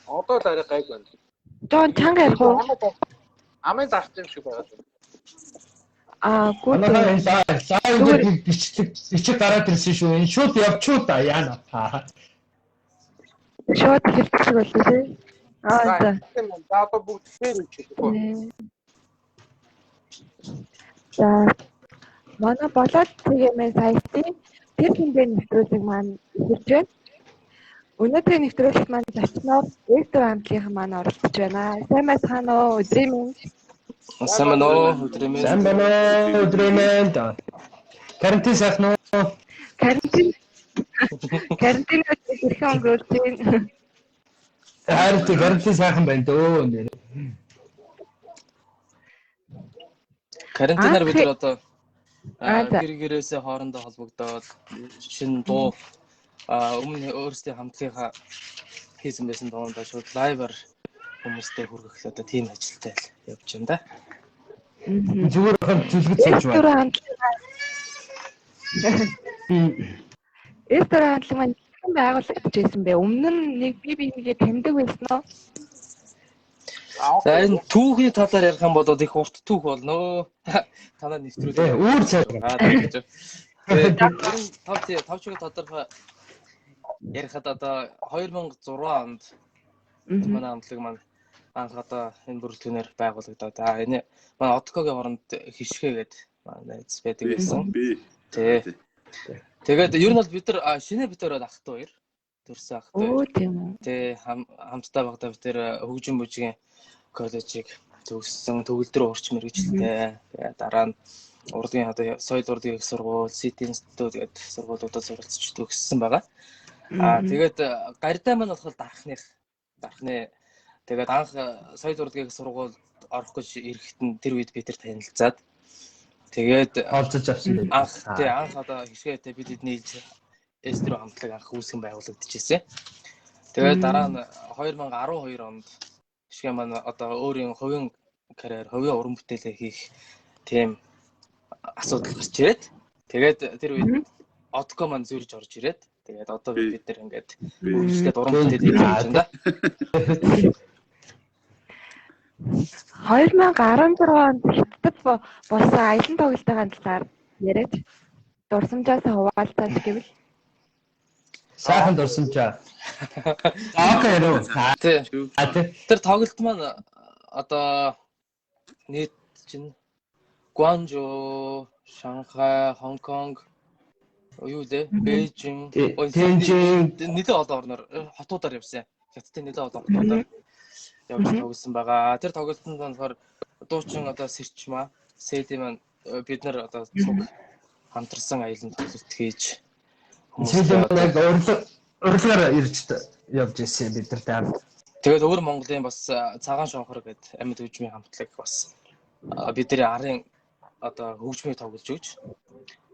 Одоо л арай гайг байна. Жон чанга ярих уу? Амын зарч юм шиг байгаа. Аа, гүү. Манай лайв дээр бичлэг гараад ирсэн шүү. Энэ шууд явчуу та яана та. Шууд хэлчих боллоо тий. Аа за. За одоо бүгд фэр үчих. За манай болоод цэгийн сайтын тэр хэмжээ нэвтрүүлэг маань эхэлж байна. Өнөөдрийн нэвтрүүлэгт маань зочноор Эстер хамтлагийнхан маань оролцож байна. Сайн байцгаана уу? Өдрийн мэнд. Сайн байна уу? Өдрийн мэнд. Сайн байна уу? Өдрийн мэнд. Карантин сайхан уу? Карантин. Карантин хэрхэн өнгөрүүлж байна? Харин карантин сайхан байна дөө нэр. Карантинаар бид нар одоо гэр гэрээсээ хоорондоо холбогдоод шинэ дуу өмнө өөрсдийн хамтлагийнхаа хийсэн байсан дуундаа шууд лайваар хүмүүстэй хүргэх одоо тийм ажилтай л явж байна да. Зүгээр хам зүлгэж сууж байна. Эстер хамтлаг маань хэрхэн байгуулагдаж байсан бэ? Өмнө нь нэг бие биенийгээ таньдаг байсан уу? За энэ түүхний талаар ярих юм бол их урт түүх болно. Танаа нэвтрүүлээ. Үүр цай. Тэгээд тав чиг тодорхой ярихад одоо 2006 онд манай хамтлаг маань анх одоо энэ бүрэлдэхүүнээр байгуулагдаад энэ манай Одкогийн оронд хишгэ гээд манай найз байдаг байсан. Тий. Тэгээд ер нь бол бид нар шинэ бид нар ах トゥ хоёр төрсөн ах トゥ хоёр. Тийм үү. Тий, хамтдаа багтаа бид нар хөгжин бүжгийн коллежийг төгссөн, төгөлдөр урч мэргэжилтэй. Тэгээд дараа нь урлагийн одоо соёл урлагийн их сургууль, City Institute гэдэг сургуулиудад суралцж төгссөн байгаа. Аа тэгээд гарьдаа маань болохоор дархны тэгээд анх соёл урлагийн их сургуульд орох гэж ирэхэд нь тэр үед бид нар танилцаад тэгээд олзож авсан байх. Анх тий анх одоо хишгээтэй бид эдний Эстер хамтлаг анх үүсгэн байгуулагдчихсэн. Тэгээд дараа нь 2012 онд хишгээ маань одоо өөрийн хувийн карьер, хувийн уран бүтээлээ хийх тийм асуудал гарч ирээд тэгээд тэр үед Одко маань зөрж орж ирээд тэгээд одоо бид нар ингээд үргэлжлээд уран бүтээл хийж байна да. 2016 онд Хятадд болсон аялан тоглолтын талаар яриач дурсамжаас хуваалцаач гэвэл сайхан дурсамжаа. Окей нөө. Тий. Тэр тоглолт маань одоо нийт чинь Гуанчжоу, Шанхай, Хонконг юу лээ? Бээжин, Тэнжин нэлээд олон орноор хотуудаар явсан. Хятадын нэлээд олон хотуудаар явж тоглосон байгаа. Тэр тоглолтод болохоор дуучин одоо Сэрчмаа, Сэли маань бид нар одоо цуг хамтарсан аялан тоглолт хийж хүмүүс яг урлагаар ирж явж ирсэн бид нартай хамт. Тэгээд өвөр Монголын бас цагаан шонхор гэдэг амьд хөгжмийн хамтлаг бас бидний арын одоо хөгжмийг тоглож өгч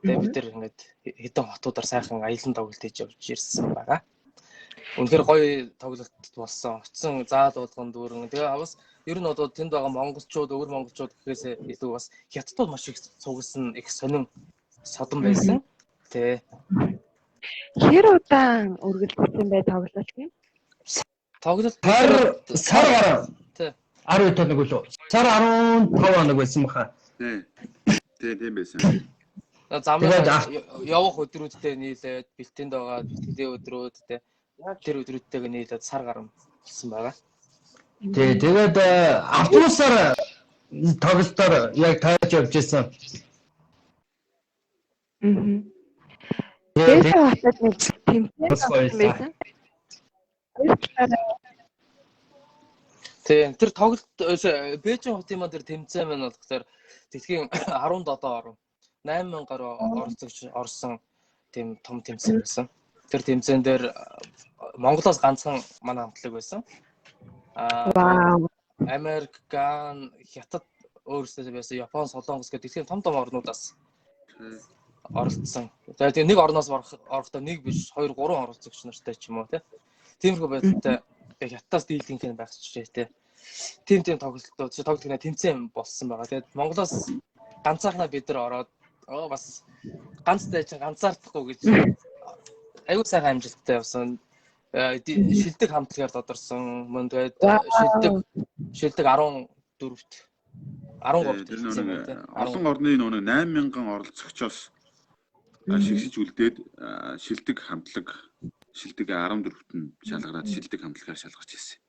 тэгээд бид нар ингээд хэдэн хотуудаар сайхан аялан тоглолт хийж явж ирсэн байгаа. Үнэхээр гоё тоглолт болсон. Очсон заал болгон дүүрэн. Тэгээ бас ер нь одоо тэнд байгаа монголчууд, өвөр монголчууд гэхээс илүү бас хятадууд маш их цугласан их сонин содон байсан. Тэ. Хэр удаан үргэлжилсэн бай тоглолт нь? Тоглолт сар гараа. Тэ. 12 хоног үлээ. Сар 15 хоног байсан баха. Тий. Тий, тийм байсан. Замын явах өдрүүдтэй нийлээд бэлтгэнд байгаа бэлтгэлийн өдрүүд тэ тэр өдрүүдтэйг нийлээд сар гарan болсон байгаа. Тий, тэгээд автобусаар тоглолтоор яг тааж явж исэн. Тэгээд хотод нэг тэмцээн байсан. Тий, тэр тоглолт Бээжин хотын маань тэр тэмцээн маань болохоор дэлхийн 17 орн 8000 гаруй оролцогч орсон тийм том тэмцээн байсан. Тэр тэмцээн дээр Монголоос ганцхан манай хамтлаг байсан. Аа Америк, Ган, Хятад өөрсдөө байсан, Япон, Солонгос гэх дэлхийн том том орнуудаас оролцсон. За тэгээ нэг орноос орохдоо нэг биш 2 3 оролцогч нартай ч юм уу тий. Тиймэрхүү байдалтай Хятадаас дийлэнх нь байх ч тий. Тийм тоглолтууд тоглолт тэмцээн болсон байгаа. Тэгээд Монголоос ганцаархнаа бид нар ороод бас ганц дайчин ганцаардахгүй гэж аюул сайхан амжилттай явсан. Шилдэг хамтлагаар тодорсон. Мөн тэгээд шилдэг 14-т 13-т ирсэн юм байна. Олон орны нөгөө 8000 оролцогчоос шигшиж үлдээд шилдэг хамтлаг шилдэг 14-т нь шалгараад шилдэг хамтлагаар шалгарч ирсэн.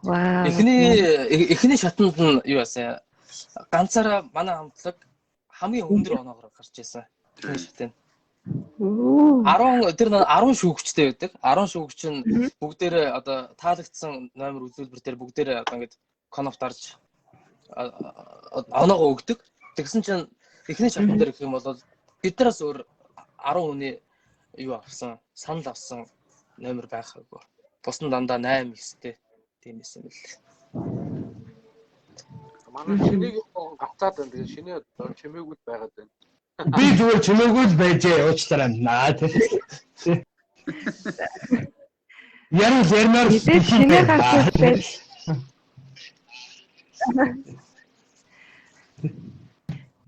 Вау. Эхний шатанд нь юу яасан? Ганцаараа манай хамтлаг хамгийн өндөр оноогоор гарч ирсэн. Эхний шатанд. 10 тэр 10 шүүгчтэй байдаг. 10 шүүгч нь бүгдээрээ одоо таалагдсан номер үзүүлбэр дээр бүгдээрээ одоо ингэж коноф дарж оноогоо өгдөг. Тэгсэн чинь эхний шатан дээр гэх юм бол биднээс өөр 10 хүний юу авсан, санал авсан номер байхгүй. Бус нь дандаа 8 9-тэй тийм байсан мэл. Манай шинийг гацаад байна. Тэгээ шинэ чимээгүй л байгаад байна. Би зүгээр чимээгүй л байжээ уучлаарай наа тий. Ярил ярмаар шинэ гарч байж.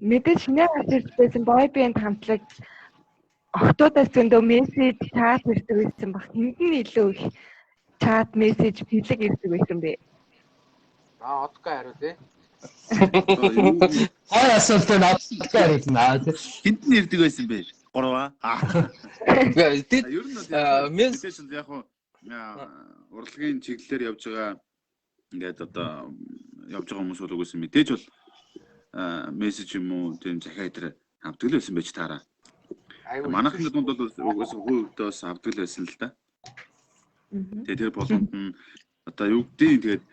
Мэдээж шинэ гарч ирж байсан boy band хамтлаг охтуудаас зөндөө мессеж чат ирдэг байсан баг. Тэнд нь илүү их чат мессеж бэлэг ирдэг байсан бэ. Аа одко хариу тий. Хой асуултыг одко хариулна. Хинт нь ирдэг байсан бэ? Гурваа. Тэгээд ер нь мэдээж яг хуу урлагийн чиглэлээр явж байгаа ингээд одоо явж байгаа хүмүүс бол үгүйсэн мэдээж бол мессеж юм уу тийм захиа дээр авдаг л байсан байж таараа. Манайхан дунд бол угсаа хувьдээ бас авдаг л байсан л да. Тэгээ тэр болгонд нь одоо юу гэдгийг тэгээд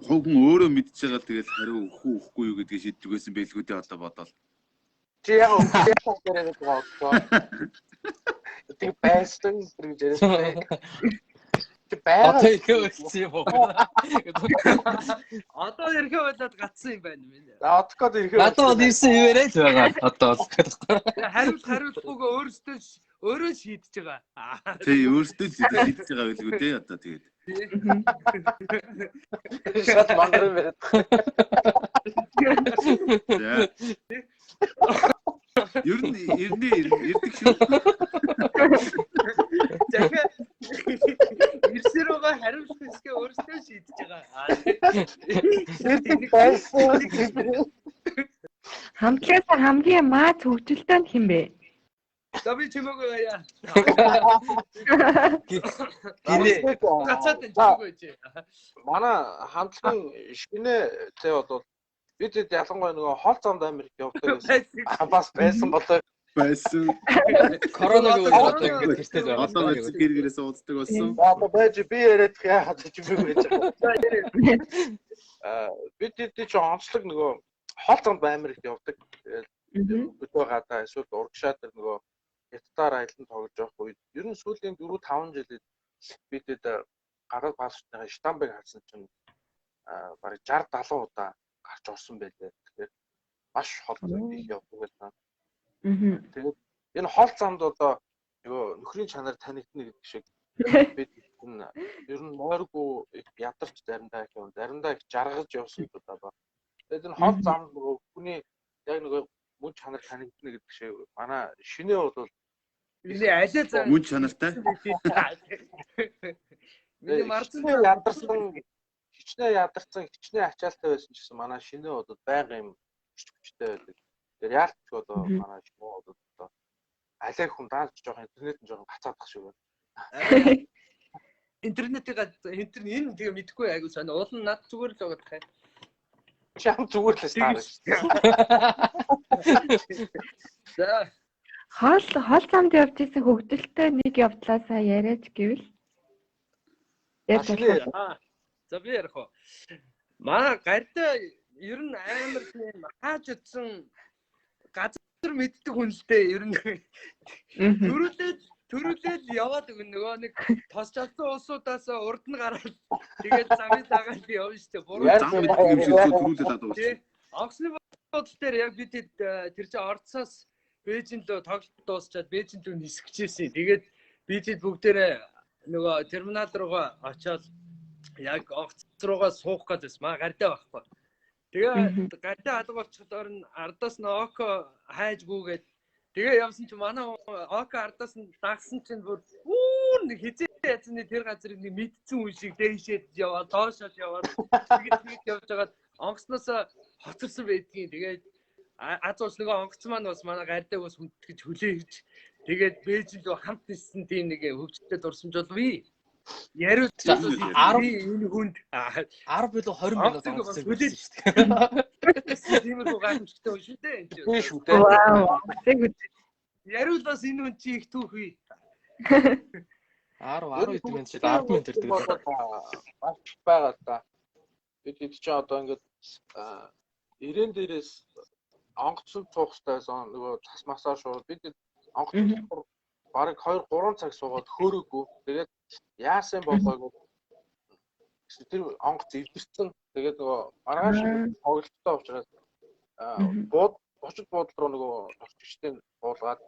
хувь хүн өөрөө мэдж байгаа л тэгээд хариу өгөх үү өгөхгүй юу гэдгийг шийддэг байсан байлгүй дээ одоо бодоол. Чи яг өгөх яриад байгаа одоо. Тэг байсан гэж яриад. Чи байгаа. Одоо ирэхээ болсон юм уу? Одоо ирэхээ болоод гацсан юм байна минь. За одкод ирэхээ. Надад бол ирсэн хിവэрээ л байгаа. Одоо бол. Хариулахгүйгээ өөрөөсөө өөрөө шийдэж байгаа. Тий, өөрөөсөө шийдэж байгаа байлгүй дээ одоо тэгээд. Шат мангар яриад. За. Ер нь ирдэг шүү. Захиа ирсээр байгаа хариулах хэсгээ өөрөөсөө шийдэж байгаа. Ирдэг байсан. Хамтлагаас хамгийн маа хөгжилтэй нь хэн бэ? За би чимээгүй яа. Гинэ. Гацаад чимээгүй чи. Манай хамтлагийн шинэ зэ бол бид ялангуяа нөгөө хол замд Америк явдаг байсан. Бас байсан болоо. Байсан. Коронагийн үед одоо ингэж гэртэл байгаа. Одоо байж гэр гэрээс уулздаг болсон. Одоо байж би яриад яагаад чимээгүй байж байгаа. Бид чи онцлог нөгөө хол замд Америкт явдаг. Тэгэл өдөө гадаа эсвэл урагшаа тэр нөгөө хятадаар аялан тоглож явах үед ер нь сүүлийн 4-5 жилид бидэд гадаад паспортын штампыг харсан чинь бараг 60 70 удаа гарч орсон байлээ. Тэгэхээр маш хол их явдаг байсан. Тэгээд энэ хол замд одоо нөгөө нөхрийн чанар танигдана гэдэг шиг бид энэ ер нь мойргүй их ядарч заримдаа их юм, заримдаа их жаргаж явсан удаа ба. Тэгээд энэ хол замд нөгөө хүний яг нөгөө мөн чанар танигдана гэдэг шиг манай шинэ бол миний алиа зам мөн чанартай. Миний марцсан ядарсан хичнээн ядарсан хичнээн ачаалтай байсан ч гэсэн манай шинэ бол байнга юм хүч хүчтэй байдаг. Тэр яалтч одоо манай шинэ бол одоо алиа хүн даалж жоох интернет нь жоох гацаадах шиг байна. Интернетийг интернет энэ тэгээ мэдэхгүй айгуу сонио уул нь над зүгээр л байгаа юм. Чам зүгээр л таарна. За хол замд явж исэн хөгжилтэй нэг явдлаасаа яриач гэвэл ярьж болох. За би ярих уу. Манай гардаа ер нь амар тийм хааж утсан газар мэддэг хүн л дээ ер нь. Төрүүлээд яваад өгнө нөгөө нэг тос чадсан улсуудаас урд нь гараад тэгээд замын дагаад явна шүү дээ. Буруу зам мэддэг юм шиг төрүүлээд авдаг. Онгоцны бодол дээр яг бид тэр чинь Ордсоос Бээжин лөө тоглолт дуусчаад Бээжин лөө нисгэжсэн. Тэгээд бид бүгдээрээ нөгөө терминал руугаа очиод яг онгоц руугаа суух гэж байсан. Маа гардаа байхгүй. Тэгээ гардаа алга болчихлоор нь ардаас нь око хайж гүгээд Тэгээ явсан чинь манай Ока ардаас нь дагсан чинь бүр үүр нэг хизээ язны тэр газрыг нэг мэдсэн үе шиг дээшээд яваад доошоо яваад тэгээд тэгээд явж байгаад онгоцноос хоцорсон байдгийн. Тэгээд аз уус нөгөө онгоц маань бас манай гардаг бас хүндэтгэж хүлээгч тэгээд Бээжин рүү хамт ниссэн тийм нэг хөвгөлтэй дурсамж болов. Яриул 10 энэ хүнд 10 билүү 20 минут онгоцыг бас онгоцыг хүлээж шүү дээ. тиймэрхүү гайхамшигтай хүн шүү дээ энэ чинь. Тийм шүү дээ. Вау. Тэг үз. Яриул бас энэ хүн чи их түүхий. 10 10 хэдэн минут шил 10 минут ирдэг. Маш байгаа л да. Бид хэд ч одоо ингээд ирээн дээрээс онгоцсон цуух хэрэгтэй байсан. Нөгөө цас масаа шууд бид онгоцсон бараг 2 3 цаг суугаад хөөрөөгүй. Тэгээд яасан болоо гэсэн тэр онгоц эвдэрсэн. Тэгээд нөгөө маргааш тоглолттой учраас бууд бочид буудлын руу нөгөө орчигчдыг буулгаад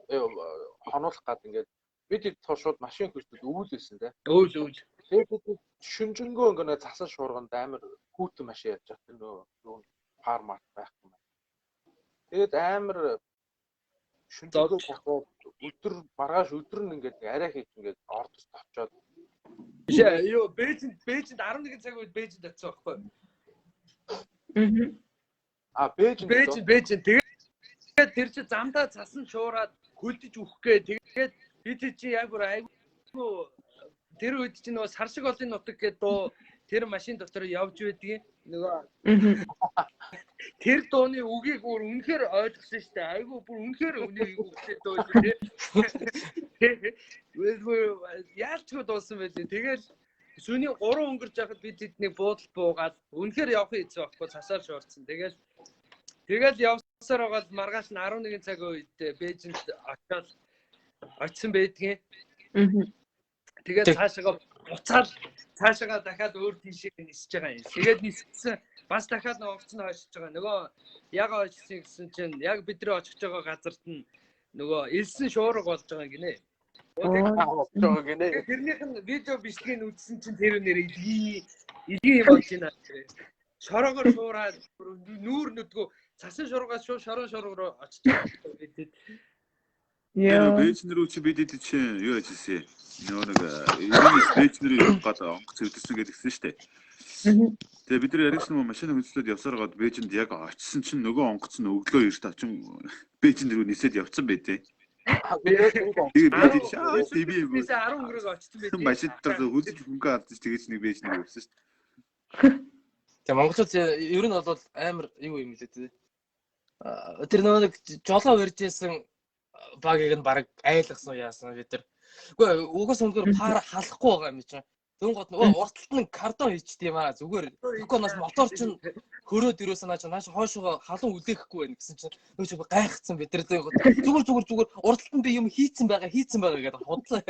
хонуулах гад ингээд бид хэд шууд машин хөртөд өвүүлсэн те. Өөл өөл. Тэгээд бид шүнжэнгөө ингээ нэг цасан шуурганд амар хүүтэн машин ярьж байгаа. Тэр нөгөө юу пар март байхгүй юм. Тэгээд амар шүнжэнгөө бохоод өдөр маргааш өдөр нь ингээд арай хийж ингээд ордост очоод Биш ээ, юу Бээжинд 11 цаг үед Бээжинд очсон байхгүй. А Бээжинд Бээжин тэгээд тэр чи замдаа цасан шуураад хөлдөж үхэх гээ. Тэгээд бид чи яг бүр айгүй тэр үед чи нөгөө сар шиг олон нутаг гэдэг дуу тэр машин дотор явж байдгийн. Нөгөө тэр дууны үгийг бүр үнэхээр ойлгосон шүү дээ. Айгүй бүр үнэхээр үнийг үгтэй дуу тий. Яалчгүй дуусан байлээ. Тэгэл шөнийн 3 өнгөрч байхад бид тэднийг буудал буугаад үнэхээр явах хэцүү байхгүй цасаар шуурсан. Тэгэл явсаар байгаад маргааш нь 11 цаг үед Бээжинд очиод очисон байдгийн. Тэгээд цаашаа буцаад цаашаа дахиад өөр тийшээ нисэж байгаа юм. Тэгээд ниссэн бас дахиад онгоц нь хойшиж байгаа. Нөгөө ягаа хойшсон гэсэн чинь яг бидний очих байгаа газарт нь нөгөө элсэн шуурга болж байгаа юм гинэ. болж байгаа гинэ. Тэрнийх нь видео бичлэгийг үзсэн чинь тэр нэр илгий юм болж байна. Шороогоор шуураад нүүр нүдгүү цасан шуургаас шууд шорон шуурга руу очиж байгаа бид. Яа. Бээжин рүү чи бид хэд чи юу яаж ирсэн? Нөгөө нэг 99 Бээжин рүү явах гад онгоц эвдэрсэн гэдгсэн шүү дээ. Тэгээ бид нар яригсан юм машин хөндлөлөд явсаар гад Бээжинд яг очисон чинь нөгөө онгоц нь өглөө эрт очин Бээжин рүү нисээд явцсан байдээ. Тэгээд бид шаа би бисээ 10 өнгөрөөг очсон байдээ. Машин дотор хөлж хөнгө алдаж тэгэж нэг Бээжин рүү явсан шүү дээ. Тэгээ монголчууд ер нь бол амар юу юм лээ дээ. Тэр нөгөө нэг жолоо барьж исэн багийг нь баг айлгсан яасан бид нар. Үгүй угаас өндөр пар халахгүй байгаа юм чинь. Тэн гот нөгөө урталт нь картон хийчихдээ юм аа зүгээр. Тэгэхгүй нас мотор чинь хөрөөд ирөөсөн наа чинь нааш хойшоо халуун үлээхгүй байх гэсэн чинь нөгөө чинь гайхацсан бид нар зэн гот. Зүгээр зүгээр зүгээр урталт нь би юм хийцэн байгаа гэдэг худлаа.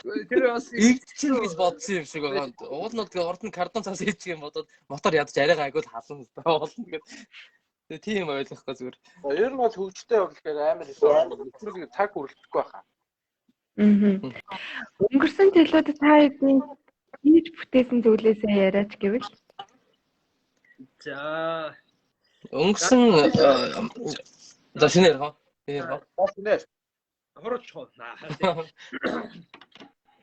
Тэр бас ивдчин гэж бодсон юм шиг байгаа. Уул нь тэгээ урд нь картон цаас хийчих юм бодоод мотор ядаж арайгаа айгуул халуун болно гэдэг. Тэгээ тийм ойлгохгүй зүгээр. Ер нь бол хөгжтэй явал амар их цаг үргэлжлэхгүй байхаа. Өнгөрсөн жилүүдэд та хэдний хийж бүтээсэн зүйлээсээ яриач гэвэл. За. Өнгөрсөн за шинээр хоо. Шинээр хоо. Шинээр. Хурууч хоо.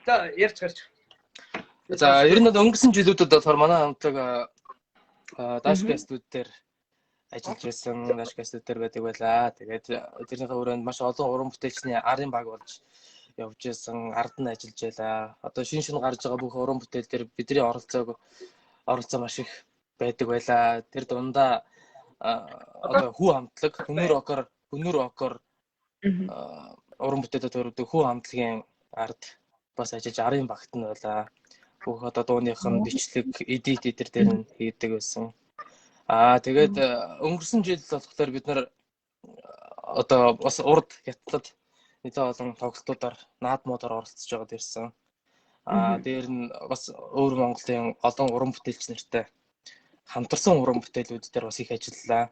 За ярьж гарч. За ер нь бол өнгөрсөн жилүүдэд болохоор манай хамтлаг Dashcast-үүд дээр ажиллаж байсан, Dashcast-үүд дээр байдаг байлаа. Тэгээд тэрнийхээ өрөөнд маш олон уран бүтээлчний арын баг болж явж байсан, ард нь ажиллаж байлаа. Одоо шинэ гарч байгаа бүх уран бүтээл дээр бидний оролцоо маш их байдаг байлаа. Тэр дундаа одоо хүү хамтлаг, Хүнүүр окор уран бүтээлд төрөвдөг хүү хамтлагийн ард бас ажиллаж арын багт нь байлаа. Бүх одоо дууных нь бичлэг, эдит эдэр дээр нь хийдэг байсан. Аа тэгээд өнгөрсөн жил болохоор бид нар одоо бас урд хятадд нэлээд олон тоглолтуудаар наадмуудаар оролцож байгаад ирсэн. Аа дээр нь бас өвөр Монголын олон уран бүтээлч нартай хамтарсан уран бүтээлүүд дээр бас их ажиллалаа.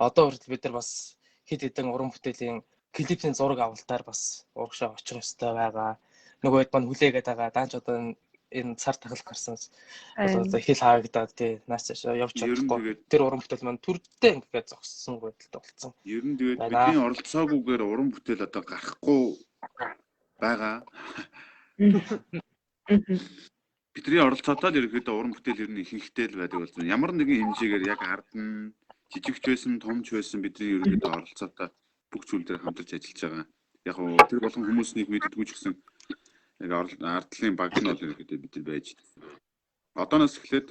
Одоо хүртэл бид нар бас хэд хэдэн уран бүтээлийн клипний зураг авалтаар бас урагшаа очих ёстой байгаа. Нөгөө хэд маань хүлээгээд байгаа. Даанч одоо энэ цар тахал гарснаас одоо хэл хаагдаад тий нааш цаашаа явж чадахгүй. Тэр уран бүтээл маань төрдөө ингээд зогссон байдалтай болсон. Ер нь тэгээд бидний оролцоогүйгээр уран бүтээл одоо гарахгүй байгаа. Бидний оролцоотой л ерөнхийдөө уран бүтээл ер нь ихэнхтэй л байдаг болсон. Ямар нэгэн хэмжээгээр яг ард нь жижигч байсан, томч байсан бидний ерөнхийдөө оролцоотой бүх зүйл дээр хамтарч ажиллаж байгаа. Яг уу тэр болгон хүмүүс нэг мэддэггүй ч гэсэн яг ардлын баг нь бол ерөнхийдөө бид нар байж. Одооноос эхлээд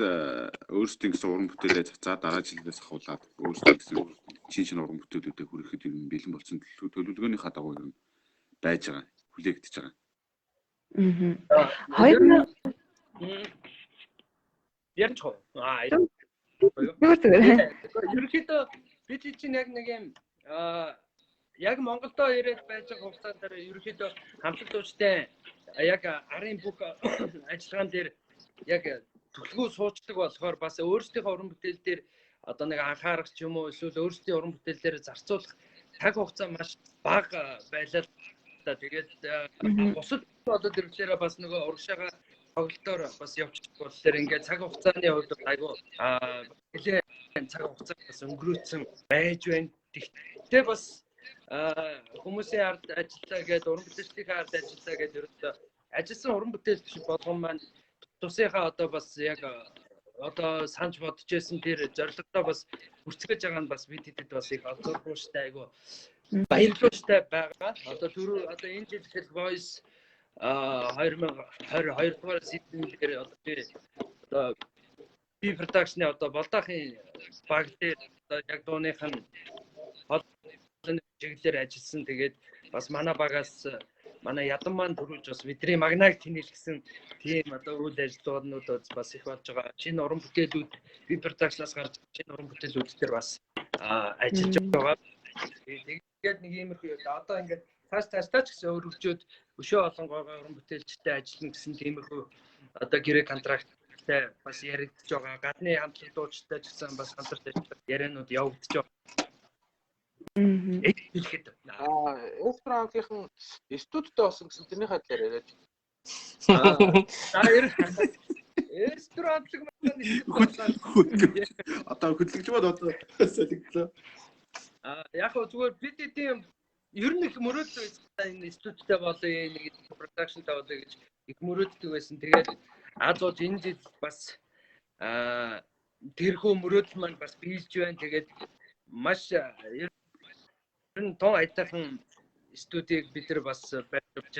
өөрсдийн гэсэн уран бүтээлээ цацаа дараа жилээс ахуулаад өөрсдийн гэсэн шинэ уран бүтээлүүдэд хүрэхэд ер нь бэлэн болсон төлөвлөгөөнийхөө дагуу ер нь байж байгаа, хүлээгдэж байгаа. Хоёр ярьж хоо. Зүгээр. Ерөнхийдөө бид чинь яг нэг юм яг Монголдо ирээд байж байгаа хугацаанд дээр ерөнхийдөө хамтлаг дуучтай яг арын бүх ажиллагаан дээр яг түлхүү суучдаг болохоор бас өөрсдийнхөө уран бүтээл дээр одоо нэг анхаарах ч юм уу эсвэл өөрсдийн уран бүтээл дээр зарцуулах цаг хугацаа маш бага байлаа л да. Тэгээд бусад одоо дэрвлээрээ бас нөгөө урагшаага тоглолтоор бас явчих болохоор ингээд цаг хугацааны хувьд айгүй нэлээ цаг хугацаа бас өнгөрөөцсөн байж байна. Тэгтээ бас хүмүүсийн ард ажиллаа гэдэг уран бүтээлчдийн ард ажиллаа гэдэг ерөөсөө ажилласан уран бүтээлч болгон маань тусынхаа одоо бас яг одоо санаж бодож байсан тэр зорилгодоо бас хүрцгээж байгаа нь бас бид хэдэд бас их олзуургууштай айгүй баярлууштай байгаа. Одоо түрүү одоо энэ жил хэл voice 2022 дугаар season дээр одоо би одоо би production-ы одоо Болдаахын баг дээр одоо яг дууных нь хоолойны чиглэлээр ажилласан. Тэгээд бас манай багаас манай ядан маань төрүүлж бас бидний магнаг тэнэлгсэн тийм одоо үйл ажиллагаанууд бас их болж байгаа. Шинэ уран бүтээлүүд би production-аас гарч шинэ уран бүтээлүүд дээр бас ажиллаж байгаа. Тэгээд нэг иймэрхүү одоо ингээд цааш цаашдаа ч гэсэн өргөжөөд өшөө олон гой гой уран бүтээлчтэй ажиллана гэсэн тиймэрхүү одоо гэрээ контракттай бас яригдж байгаа. Гадны хамтлаг дуучтай ч гэсэн бас хамтарч ажиллах ярианууд явагдаж байгаа. Хэлэхэд Эсперантын студидтэй болсон гэсэн тэрнийхээ талаар яриад. За Эсперантлаг маань одоо хөдлөгч мод одоо солигдлоо. Яг хөө зүгээр бид эдийн ер нь их мөрөөдөл байсан энэ студидтэй болъё, нэг продакшнтай болъё гэж их мөрөөддөг байсан. Тэгээд аз болж энэ жил бас тэрхүү мөрөөдөл маань бас биелж байна. Тэгээд маш ер нь тун аятайхан студийг бид нар бас барьж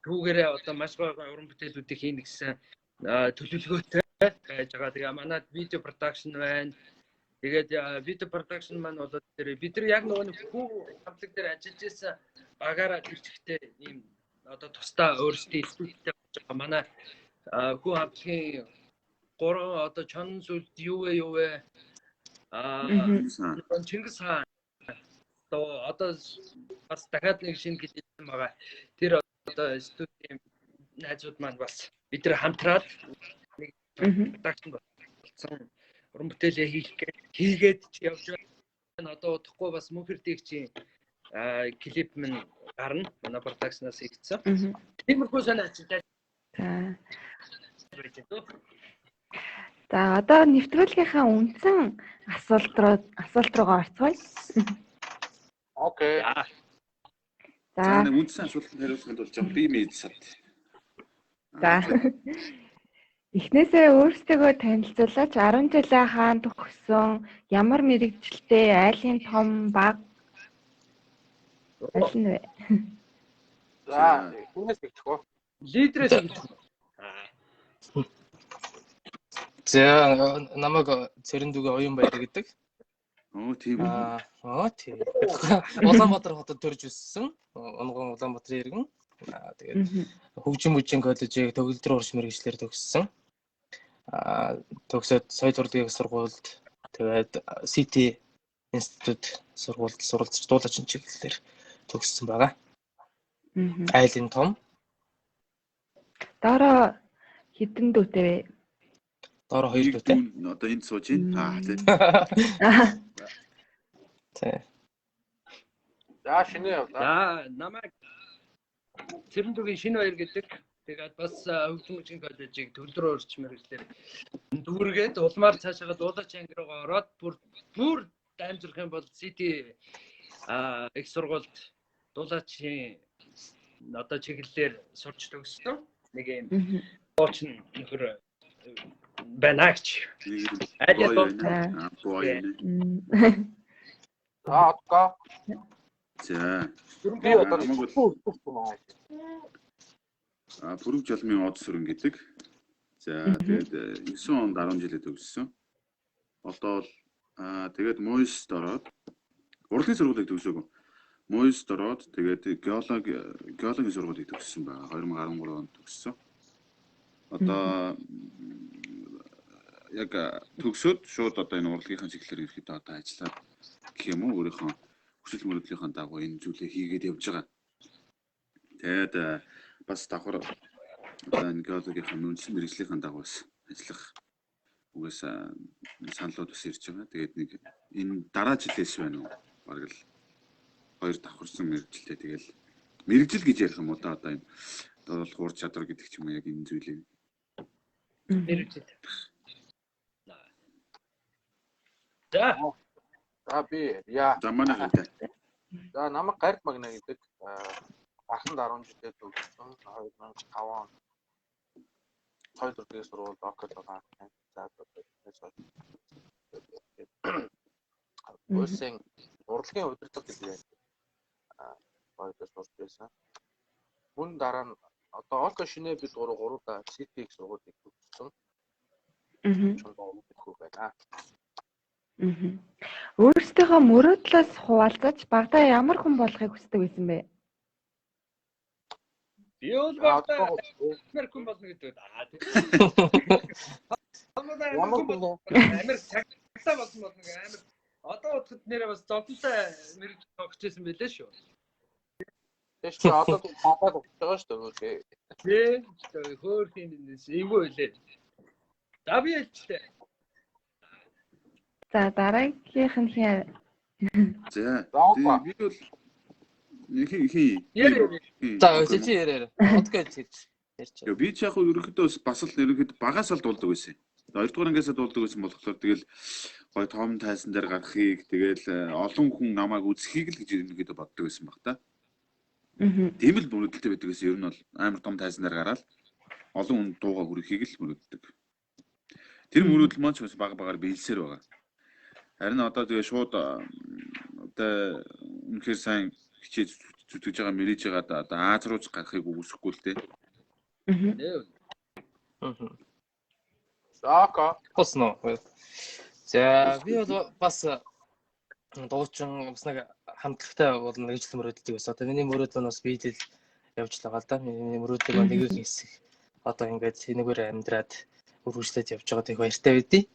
түүгээрээ одоо маш гоё уран бүтээлүүдийг хийнэ гэсэн төлөвлөгөөтэй байж байгаа. Тэгээ манай видео production байна. Тэгээд видео production маань бол тэр бид нар яг нөгөө нэг хүү хамтлаг дээр ажиллаж исэн багаараа тэр чигтээ ийм одоо тусдаа өөрсдийн студидтэй болж байгаа. Манай хүү хамтлагийн гурван одоо чонон сүлд юу вэ Чингис хаан одоо бас дахиад нэг шинэ гэлсэн байгаа. Тэр одоо студийн найзууд маань бас бид нар хамтраад нэг production болсон уран бүтээлээ хийх гэж хийгээд ч явж байна. Одоо удахгүй бас мөнхөрдөгчийн клип минь гарна. Манай production-аас хийгдсэн. Тиймэрхүү сонио ажилтаа. За одоо нэвтрүүлгийнхаа үндсэн асуулт руугаа орцгоё. Окей. За нэг үндсэн асуултанд хариулахын тулд жоо би мэдсэд. За. Эхнээсээ өөрсдөө танилцуулаач. 10 жилээ хаан төгссөн, ямар мэрэгжилтэй, айлын том, бага аль нь вэ? За, эхнээс эхлэх үү? Лидерээс эхлэх үү? За, намайг Цэрэндүгийн Оюун Баяр гэдэг. Оо тийм үү. Аа тийм. Улаанбаатар хотод төрж өссөн. Унган Улаанбаатарын иргэн. Тэгээд хөгжим бүжгийн коллежийг төгөлдөр урш мэргэжлээр төгссөн. Төгсөөд соёл урлагийн сургуульд тэгээд City институт сургуульд суралцж дуулаачин чиглэлээр төгссөн байгаа. Айлын том. Доороо хэдэн дүүтэй вэ? Доороо 2 дүүтэй. Одоо энд сууж байна. Тийм. Тий. За шинэ явлаа. За намайг Цэрэндүгийн Шинэ Баяр гэдэг. Тэгээд бас хөгжмөчийн коллежийг төвлөрөө урьдч мэргэжлээр дүүргээд улмаар цаашаа дуулаач анги руугаа ороод бүр дамжрах юм бол City их сургуульд дуулаачийн одоо чиглэлээр сурч төгссөн. Нэг юм дуучин нөхөр байна гэж. Аль боо. За одоо. За. Би одоо Пүрэв жалмын од сүрэн гэдэг. За тэгээд 9 онд 10 жилээ төгссөн. Одоо бол тэгээд Мойст ороод урлагийн сургуулийг төгсөөгүй. Мойст ороод тэгээд геологийн сургуулийг төгссөн байгаа. 2013 онд төгссөн. Одоо яг төгсөөд шууд одоо энэ урлагийнхаа чиглэлээр ерөөхдөө одоо ажиллаад гэх юм уу, өөрийнхөө хүсэл мөрөөдлийнхаа дагуу энэ зүйлээ хийгээд явж байгаа. Тэгээд бас давхар одоо энэ геологийнхаа үндсэн мэргэжлийнхаа дагуу бас ажиллах угаасаа саналууд бас ирж байгаа. Тэгээд нэг энэ дараа жилээс байна уу? Бараг л хоёр давхарсан мэргэжилтэй. Тэгэл мэргэжил гэж ярих юм уу да, одоо энэ дуулах ур чадвар гэдэг ч юм уу, яг энэ зүйлийг мэргэжил. За. За би яа. За манай хайтай. За намайг Гард Магна гэдэг. Бархан 10 жилээ төгссөн. 2005 он цой дүргийн сургуульд окол байгаа. За улсын урлагийн удирдлага гэдэг хоёроо сурч байсан. Мөн дараа нь одоо Олко шинэ бид гурав CTX сургуулийг төгссөн. Чундаа байна. Өөрсдийнхөө мөрөөдлөөс хуваалцаж багадаа ямар хүн болохыг хүсдэг байсан бэ? Би бол багадаа Америк хүн болно гэдэг. Аа тийм. Ямар хүн Америк цагдаа болсон болно гэх амар. Одоо бодоход нэрээ бас зовлонтой мэрэгж тогтож байсан байлээ шүү. Тэш чи одоо хапаад өгч байгаа шүү дээ. Тий. Хөөх юм эвгүй байлээ. За би хэлчихлээ. За дараагийнх нь хин? За би бол хин. За чи яриа. Одгүй хэлж ярьж. Би ч яг ерөнхийдөө бас л ерөнхийдөө багаас л дуулдаг байсан. Хоёрдугаар ангиасаа дуулдаг байсан болохоор тэгэл гой том тайзан дээр гарахыг, тэгэл олон хүн намайг үзхийг л гэж ерөнхийдөө боддог байсан баг та. Тийм л мөрөөдөлтэй байдаг гэсэн. Ер нь бол амар том тайзан дээр гараад олон хүн дууга хүрэхийг л мөрөөддөг. Тэр мөрөөдөл маань ч бас баг багаар биелсээр байгаа. Харин одоо тэгээ шууд одоо үнэхээр сайн хичээж зүтгэж байгаа мэрэж байгаа одоо Аз руу ч гарахыг үгүйсэхгүй л дээ. За окей. Босно. За би бол бас дуучин бас нэг хамтлагтай болно гэж л мөрөөддөг байсан. Одоо миний мөрөөдөл нь бас биелэл явж л байгаа л да. Миний мөрөөдлийг нэг хэсэг одоо ингээд энэгээр амьдраад үргэлжлээд явж байгаад их баяртай байдیں۔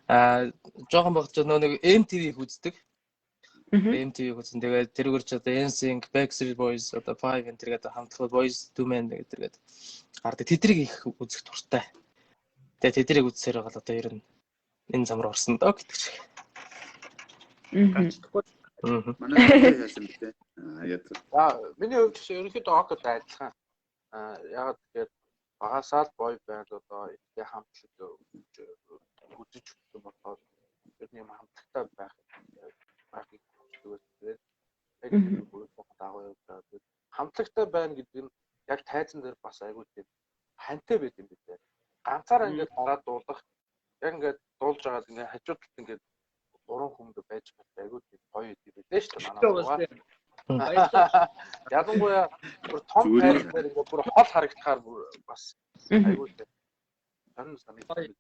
Аа жоохон багт нөө нэг MTV-г үздэг. MTV-г үзэн тэгээд тэрүүгээр ч одоо NSYNC, Backstreet Boys, одоо Five энэ тэргээд хамтлаг Boys II Men гэдэг гардаг. Тэдрийг их үзэх дуртай. Тэгээд тэдрийг үзсээр байгаа л одоо ер нь энэ зам руу орсон доо гэдэг шиг. Гачлахгүй. Манай яасан бэ? Аа яа. За миний хувьд ч ерөнхийдөө окод адилхан. Аа яагаад тэгэхээр багасаа л boy band одоо ихтэй хамтлаг үзэж өгсөн болохоор ер нь юм хамтлагтай байхыг хүсдэг байсан. Яг тэр бүрийн дагуу явж байгаа. Хамтлагтай байна гэдэг нь яг тайзан дээр бас айгүй тийм хантай байт юм билээ. Ганцаараа ингээд гараад дуулах, яг ингээд дуулж байгаад ингээд хажуу талд ингээд гурван хүн байж байгаа айгүй тийм гоё юм билээ шүү дээ манай. Ялангуяа бүр том тайзан дээр ингээд бүр хол харагдахаар бас айгүй тийм сонин санагдсан.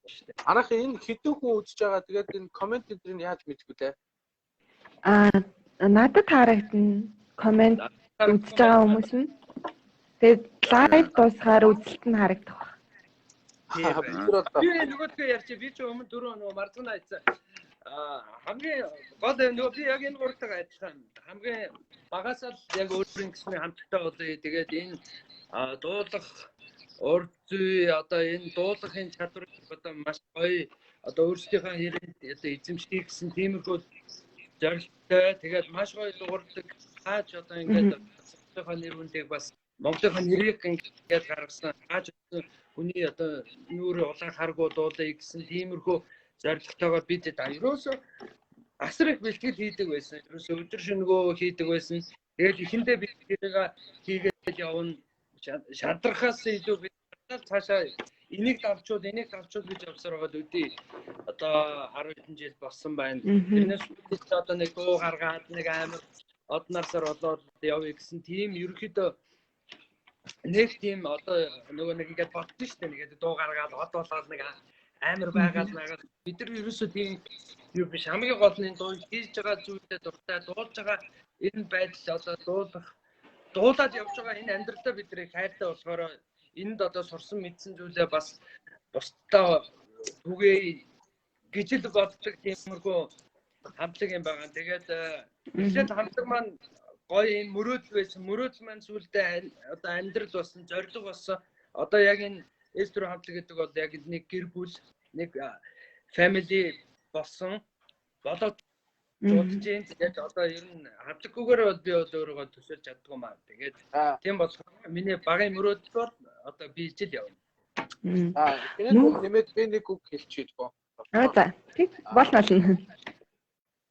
Манайх энэ хэдэн хүн үзэж байгаа, тэгээд энэ коммент эдрийг яаж мэдэх вүлээ? Аа надад харагдана коммент үзэж байгаа хүмүүс нь. Тэгээд лайв дуусгаар үзэлт нь харагдах баг. Би нөгөөдгөө ярьчих. Би ч өмнө дөрөв нөгөө марцгана айцсан. Аа хамгийн гол нөгөө би яг энэ гурлага адилхан. Хамгийн багасаа л яг өөрийн гэсний хамтлагтай болъё. Тэгээд энэ дуулах урд зүй одоо энэ дуулахын чадвар одоо маш гоё одоо өөрсдийнхөө хэрэгт одоо эзэмших гэсэн тиймэрхүү зорилттой. Тэгээд маш гоё дуурдаг. Хаач одоо ингээд өөрсдийнхөө нэр хүндийг бас Монголын нэрийг ингээд гаргасан хааж хүний одоо нүүрээ улаан харгуу дуулаа гэсэн тиймэрхүү зорилготойгоор бид ерөөсөө асар их бэлтгэл хийдэг байсан. Ерөөсөө өдөр шөнөгөө хийдэг байсан. Тэгээд эхэндээ бид тэрийг хийгээд явна. Шадрахаас илүү бид цаашаа энийг давчуул, энийг давчуул гэж явсаар байгаад өдий одоо 10 хэдэн жил болсон байна. Тэрнээс бид одоо нэг дуу гаргаад нэг амар однарсаар болоод явъя гэсэн тийм ерөөхдөө нэг тийм одоо нөгөө нэг ингээд бодсон шүү дээ. Ингээд дуу гаргаад од болоод нэг амар байгаад бид нар ерөөсөө тийм юу биш. Хамгийн гол нь энэ дуу хийж байгаа зүйлээ дуртай, дуулж байгаа энэ байдал одоо дуулаад явж байгаа энэ амьдралдаа бид нарыг хайртай болохоор энд одоо сурсан мэдсэн зүйлээ бас бусдаа түгээ гэж л боддог тиймэрхүү хамтлаг юм байгаа. Тэгээд эхлээд хамтлаг маань гоё юм мөрөөдөл байсан. Мөрөөдөл маань сүүлдээ одоо амьдрал болсон, зорилго болсон. Одоо яг энэ S4 хамтлаг гэдэг бол яг нэг гэр бүл, нэг family болсон. Болоод бодож байна. Тэгээд одоо ер нь хамтлаггүйгээр бол би бол өөрийгөө төсөөлж чаддгүй маа. Тэгээд тийм болохоор миний багын мөрөөдөл бол одоо биелжил явна. Энэ нэмээд би нэг үг хэлчихье гоо. За. Тэг болно.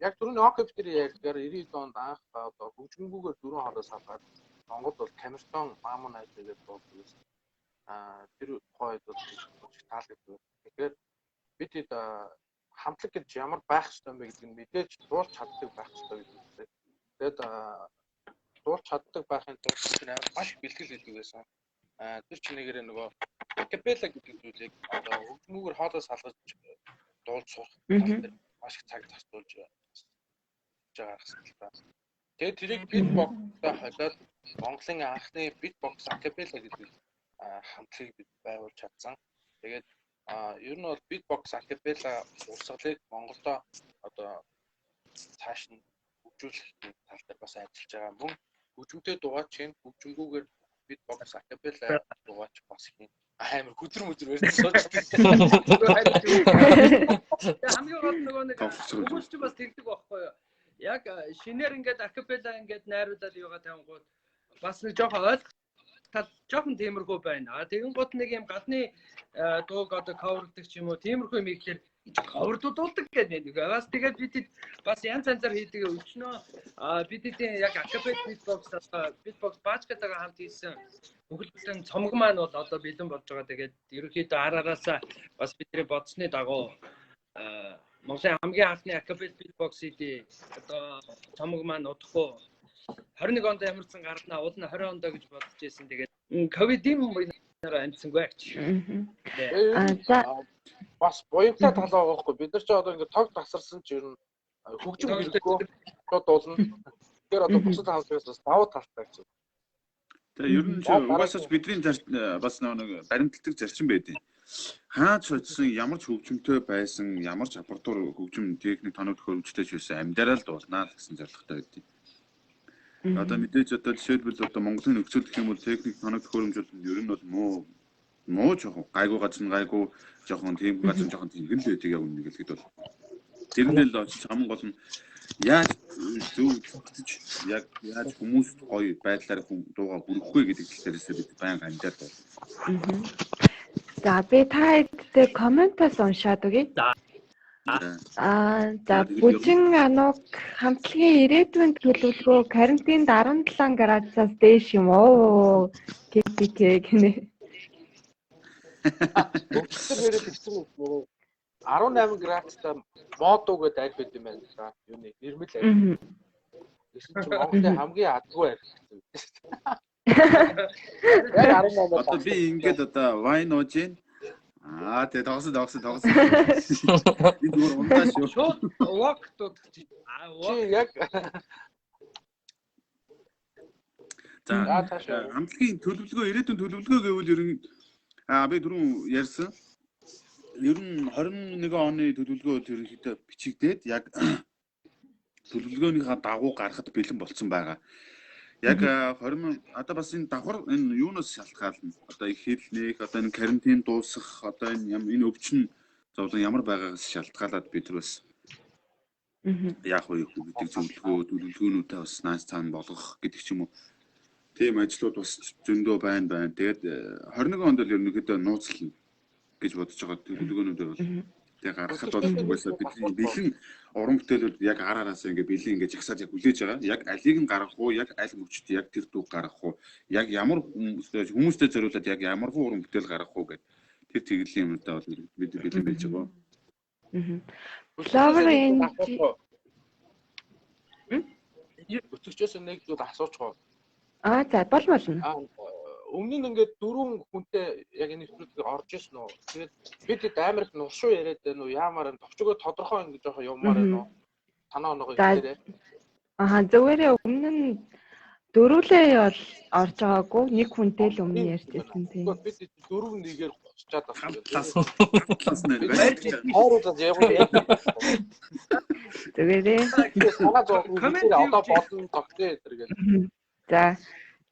Яг түрүүний Океп дээр ярьдгаар 90 онд анх одоо хөгжмөнгүүгээр 4 хоолой салгаад Монгол бол Камертон Маамун найз гэдэг дуулдаг байсан. Тэр тухайн үед бол таалагддаг. Тэгэхээр бид хэд хамтлаг гэж ямар байх ёстой юм бэ гэдгийг нь мэдээж дуулж чаддаг байх ёстой гэж үздэг. Тэгээд дуулж чаддаг байхын тулд тэр маш их бэлтгэл хийдэг байсан. Тэр чинь нэгээрээ нөгөө акапелла гэдэг зүйлийг одоо хөгжмөнгүүгээр хоолой салгаж дуулж сурах тал дээр маш их цаг зарцуулж байгаа хэрэгтэй л та. Тэгээд тэрийг битбокстой холиод Монголын анхны битбокс акапелла гэдэг хамтлагийг бид байгуулж чадсан. Тэгээд ер нь бол битбокс акапелла урсгалыг Монголдо одоо цааш нь хөгжүүлэх тал дээр бас ажиллаж байгаа. Мөн хөгжмөнтэй дугаач хийн, хөгжмөнгүүгээр битбокс акапелла дугаач бас хийн. Амар хүдэр мүдэр барьж сууж. Хамгийн гол нөгөө нэг хүмүүс ч бас тэгдэг байхгүй юу? Яг шинээр ингээд акапелла ингээд найруулаад юугаа тавингууд бас нэг жоохон ойлгох тал жоохон тиймэрхүү байна. А тэгэн гот нэг юм гадны дууг одоо coverдаг ч юм уу тиймэрхүү юм ихлээр cover-дуулдаг гэдэг нэг. Бас тэгээд бид бас янз янзаар хийдэг өчнөө бидний яг акапелла beatbox beatbox баачкатайгаа хамт хийсэн бүхэлдэн цомог маань бол одоо бэлэн болж байгаа. Тэгээд ерөнхийдөө ар араасаа бас бидний бодсны дагуу Монголын хамгийн анхны акапелла beatbox CD одоо цомог маань удахгүй 21 онд ямарсан гарнаа, уул нь 20 онд гэж бодож байсан. Тэгээд ковидын үеэр амжсангүй гэж. За бас буянтай тал байгаа байхгүй. Бид нар ч одоо ингээд тог тасарсан ч ер нь хөгжим хэрэггүй шууд дуулна. Тэгэхээр одоо бусад хамтлагаас бас давуу талтай гэж. Тэгээ ер нь ч угаасаа ч бидний бас нэг баримталдаг зарчим байдیں۔ Хаач очсон ямар ч хөгжимтэй байсан, ямар ч аппаратур хөгжим техник тоног төхөөрөмжтэй ч байсан амьдараа л дуулнаа л гэсэн зорилготой байдیں۔ Одоо мэдээж одоо жишээлбэл одоо Монголын нөхцөл гэх юм бол техник тоног төхөөрөмж бол ер нь бол муу жоохон гайгүй газар нь гайгүй жоохон тийм газар жоохон тийм л байдаг яг үнэ хэлэхэд бол тэрнээ л очиж хамгийн гол нь яаж зөв зүтгэж яг яаж хүмүүст гоё байдлаар дуугаа хүргэх вэ гэдэг тал дээрээсээ бид байнга амьдаар байна. За би та хэдтэй комментаас уншаад өгье. За Бүжин Анук хамтлагийн ирээдүйн төлөвлөгөө карантинд 17 градусаас дээш юм уу? КПК гинэ. Өчигдөр нэрээ тэгсэн үү? 18 градустай модуу гэдэг арх байт юм байна да. Юуны нэрмэл арх. Тэгсэн чинь Монголын хамгийн адгүй арх гэсэн. Яг 18 Одоо би ингээд одоо вайн ууж гин. Аа тэгээ тогсон. Энэ зүгээр ундаа шүү. Шууд walk дуудаж. Аа чи яг За хамтлагийн төлөвлөгөө, ирээдүйн төлөвлөгөө гэвэл ер нь би түрүүн ярьсан. Ер нь 21 оны төлөвлөгөө бол ерөнхийдөө бичигдээд яг төлөвлөгөөнийхөө дагуу гарахад бэлэн болцсон байгаа. Яг 20 одоо бас энэ давхар энэ юунаас шалтгаална. Одоо их хэлнэх, одоо энэ карантин дуусах, одоо энэ энэ өвчин зовлон ямар байгаагаас шалтгаалаад бид нар бас яах вэ гэдэг зөвлөгөө, төлөвлөгөөнүүдээ бас нааш цаана болгох гэдэг ч юм уу. Тийм ажлууд бас зөндөө байна. Тэгээд 21 онд л ерөнхийдөө нууцлна гэж бодож байгаа төлөвлөгөөнүүд бол тэгээ гаргахад бол угаасаа бидний бэлэн уран бүтээлүүд яг ар араасаа ингээ бэлэн ингээ жагсаад яг хүлээж байгаа. Яг алийг нь гаргах уу, яг аль мөчд яг тэр дүүг гаргах уу, яг ямар хүмүүстэй зориулаад яг ямар хуу уран бүтээл гаргах уу гэдэг тэр чиглэлийн юмудаа бол бид бэлэн байж байгаа. Flower NG өтөгчөөс нэг зүйл асуучих уу? Аа за болно. Өмнө нь ингээд дөрвөн хүнтэй яг энэ нэвтрүүлгийг орж ирсэн үү? Тэгээд бид хэд амар их нуршуу яриад байна уу? Яамаар энэ товчгоо тодорхой ингээд жоохон явмаар байна уу? Танаа оноогоо хэлээрэй. Аа зүгээрээ өмнө нь дөрвөлээ бол орж байгаагүй нэг хүнтэй л өмнө ярьж ирсэн тийм. Бид дөрөв нэгээр гусчаад байна. Талаас нэр байж. Хооруудад яг яг. Зүгээрээ. Санаа зовх одоо болно тогтээ энэ гэл. За.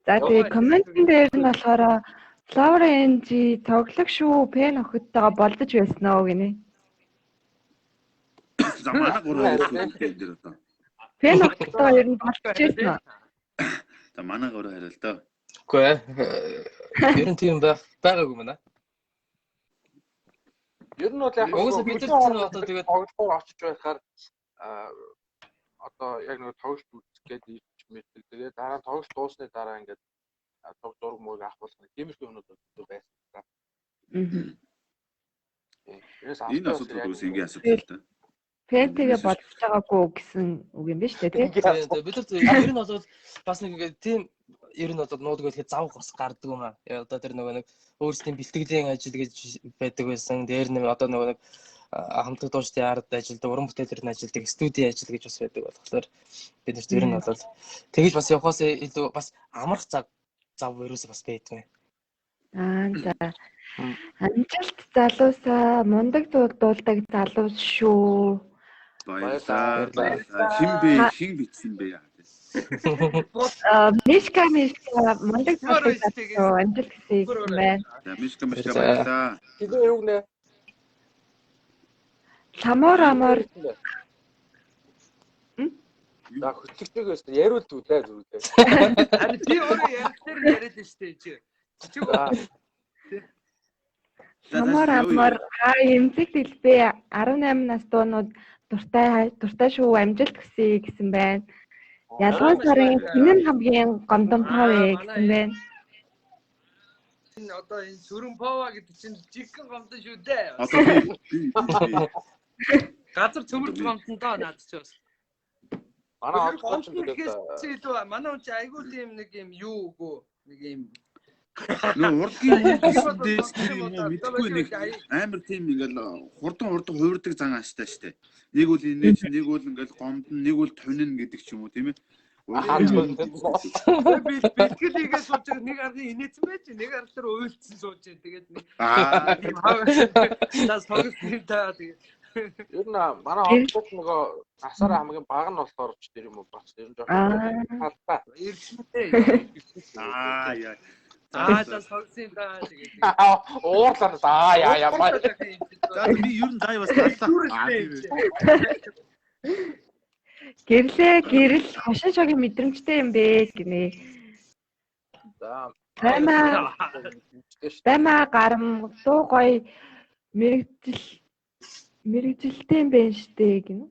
За тэгээ комментэн дээр нь болохоор Flower NG тоглох шүү пен охидтойгоо болдож байсан оо гинэ. За манай гурав хариулт энэ дээр одоо. Пен охидтойгоо ер нь болдож байсан уу? За манай гурав хариулт доо. Үгүй ээ. Ер нь тийм байгаагүй мэнэ. Ер нь бол яг угаасаа бид нар одоо тэгээд тоглохоор очиж байхаар одоо яг нэг тоглолт үзэх гээд ирж мэддэг. Тэгээд дараа нь тоглолт дуусны дараа ингээд цог зураг мөрөг авах болох тиймэрхүү юмнууд байсан та. Энэ асуудал үгүй энгийн асуудал л да. Пентэгээ бодож байгаагүй гэсэн үг юм биш үү тий? Бид нар ер нь бол бас нэг ингээд тийм ер нь бол нуудаг гэхэд зав бас гардаг юм аа. Одоо тэр нөгөө нэг өөрсдийн бэлтгэлийн ажил гэж байдаг байсан. Дээр нь одоо нөгөө нэг хамтлаг дуучдын ард ажилдаг, уран бүтээлээр нь ажилдаг, студийн ажил гэж бас байдаг болохоор бид нарт ер нь бол тэгж бас явахаас илүү бас амарх зав ерөөсөө бас байдгүй. Аа за. Амжилт залуусаа мундаг дуулдаг залуус шүү. Баярлалаа. Хин бэ? Хин бичсэн бэ? Мишка мундаг дуулдаг залуу амжилт хүсье гэсэн байна. За Мишка баярлалаа. Тэгээ юу гэнэ? Ламор амор. За хөтлөгчөөгөөс яриул дүүлээ зүрхээ. Харин би өөрөө ярихлаар яриад нь штэ чи. Чиг. Ламор амор хаа эмзэг дэлбэ 18 нас дуунууд дуртай шүү амжилт хүсье гэсэн байна. Ялгуун сарын хинэн хамгийн гомдон павэ гэсэн байна. Энэ одоо энэ сүрэн пава гэдэг чинь жигхэн гомдон шүү дээ. Одоо би газар цөмөрч гомдон доо наад чи бас. Манай онцгой ч тэгээд илүү манай хүн чи айгүй тийм нэг юм юу үгүй нэг юм нөө урлагийн дээс юм уу мэдгүй нэг амар тийм ингээл хурдан хувирдаг зан ааштай штэ. Нэг бол инээж, нэг бол ингээл гомдно, нэг бол тонин гэдэг ч юм уу тийм ээ. Бэлтгэл хийгээ сууж байгаа нэг ардын инээсэн байж, нэг ардлаар уйлцсан сууж байгаа. Тэгээд нэг тас тоглолт юм та тэгээд ер нь манай онцгой нөгөө насаараа хамгийн бага нь болохоор ч тэр юм уу бас ер нь жоохон талтай. Эргэлтэй. Аа яа. Аа за тоглосон юм да тэгээд. Уурлаа аа яа яа. За би ер нь заа бас таллаа. Гэрлээ гэрэл хошин шогийн мэдрэмжтэй юм бэ гинэ. За. Баймаа гарам дуу гоё мэрэгжилтэй юм байна штэ гинэ.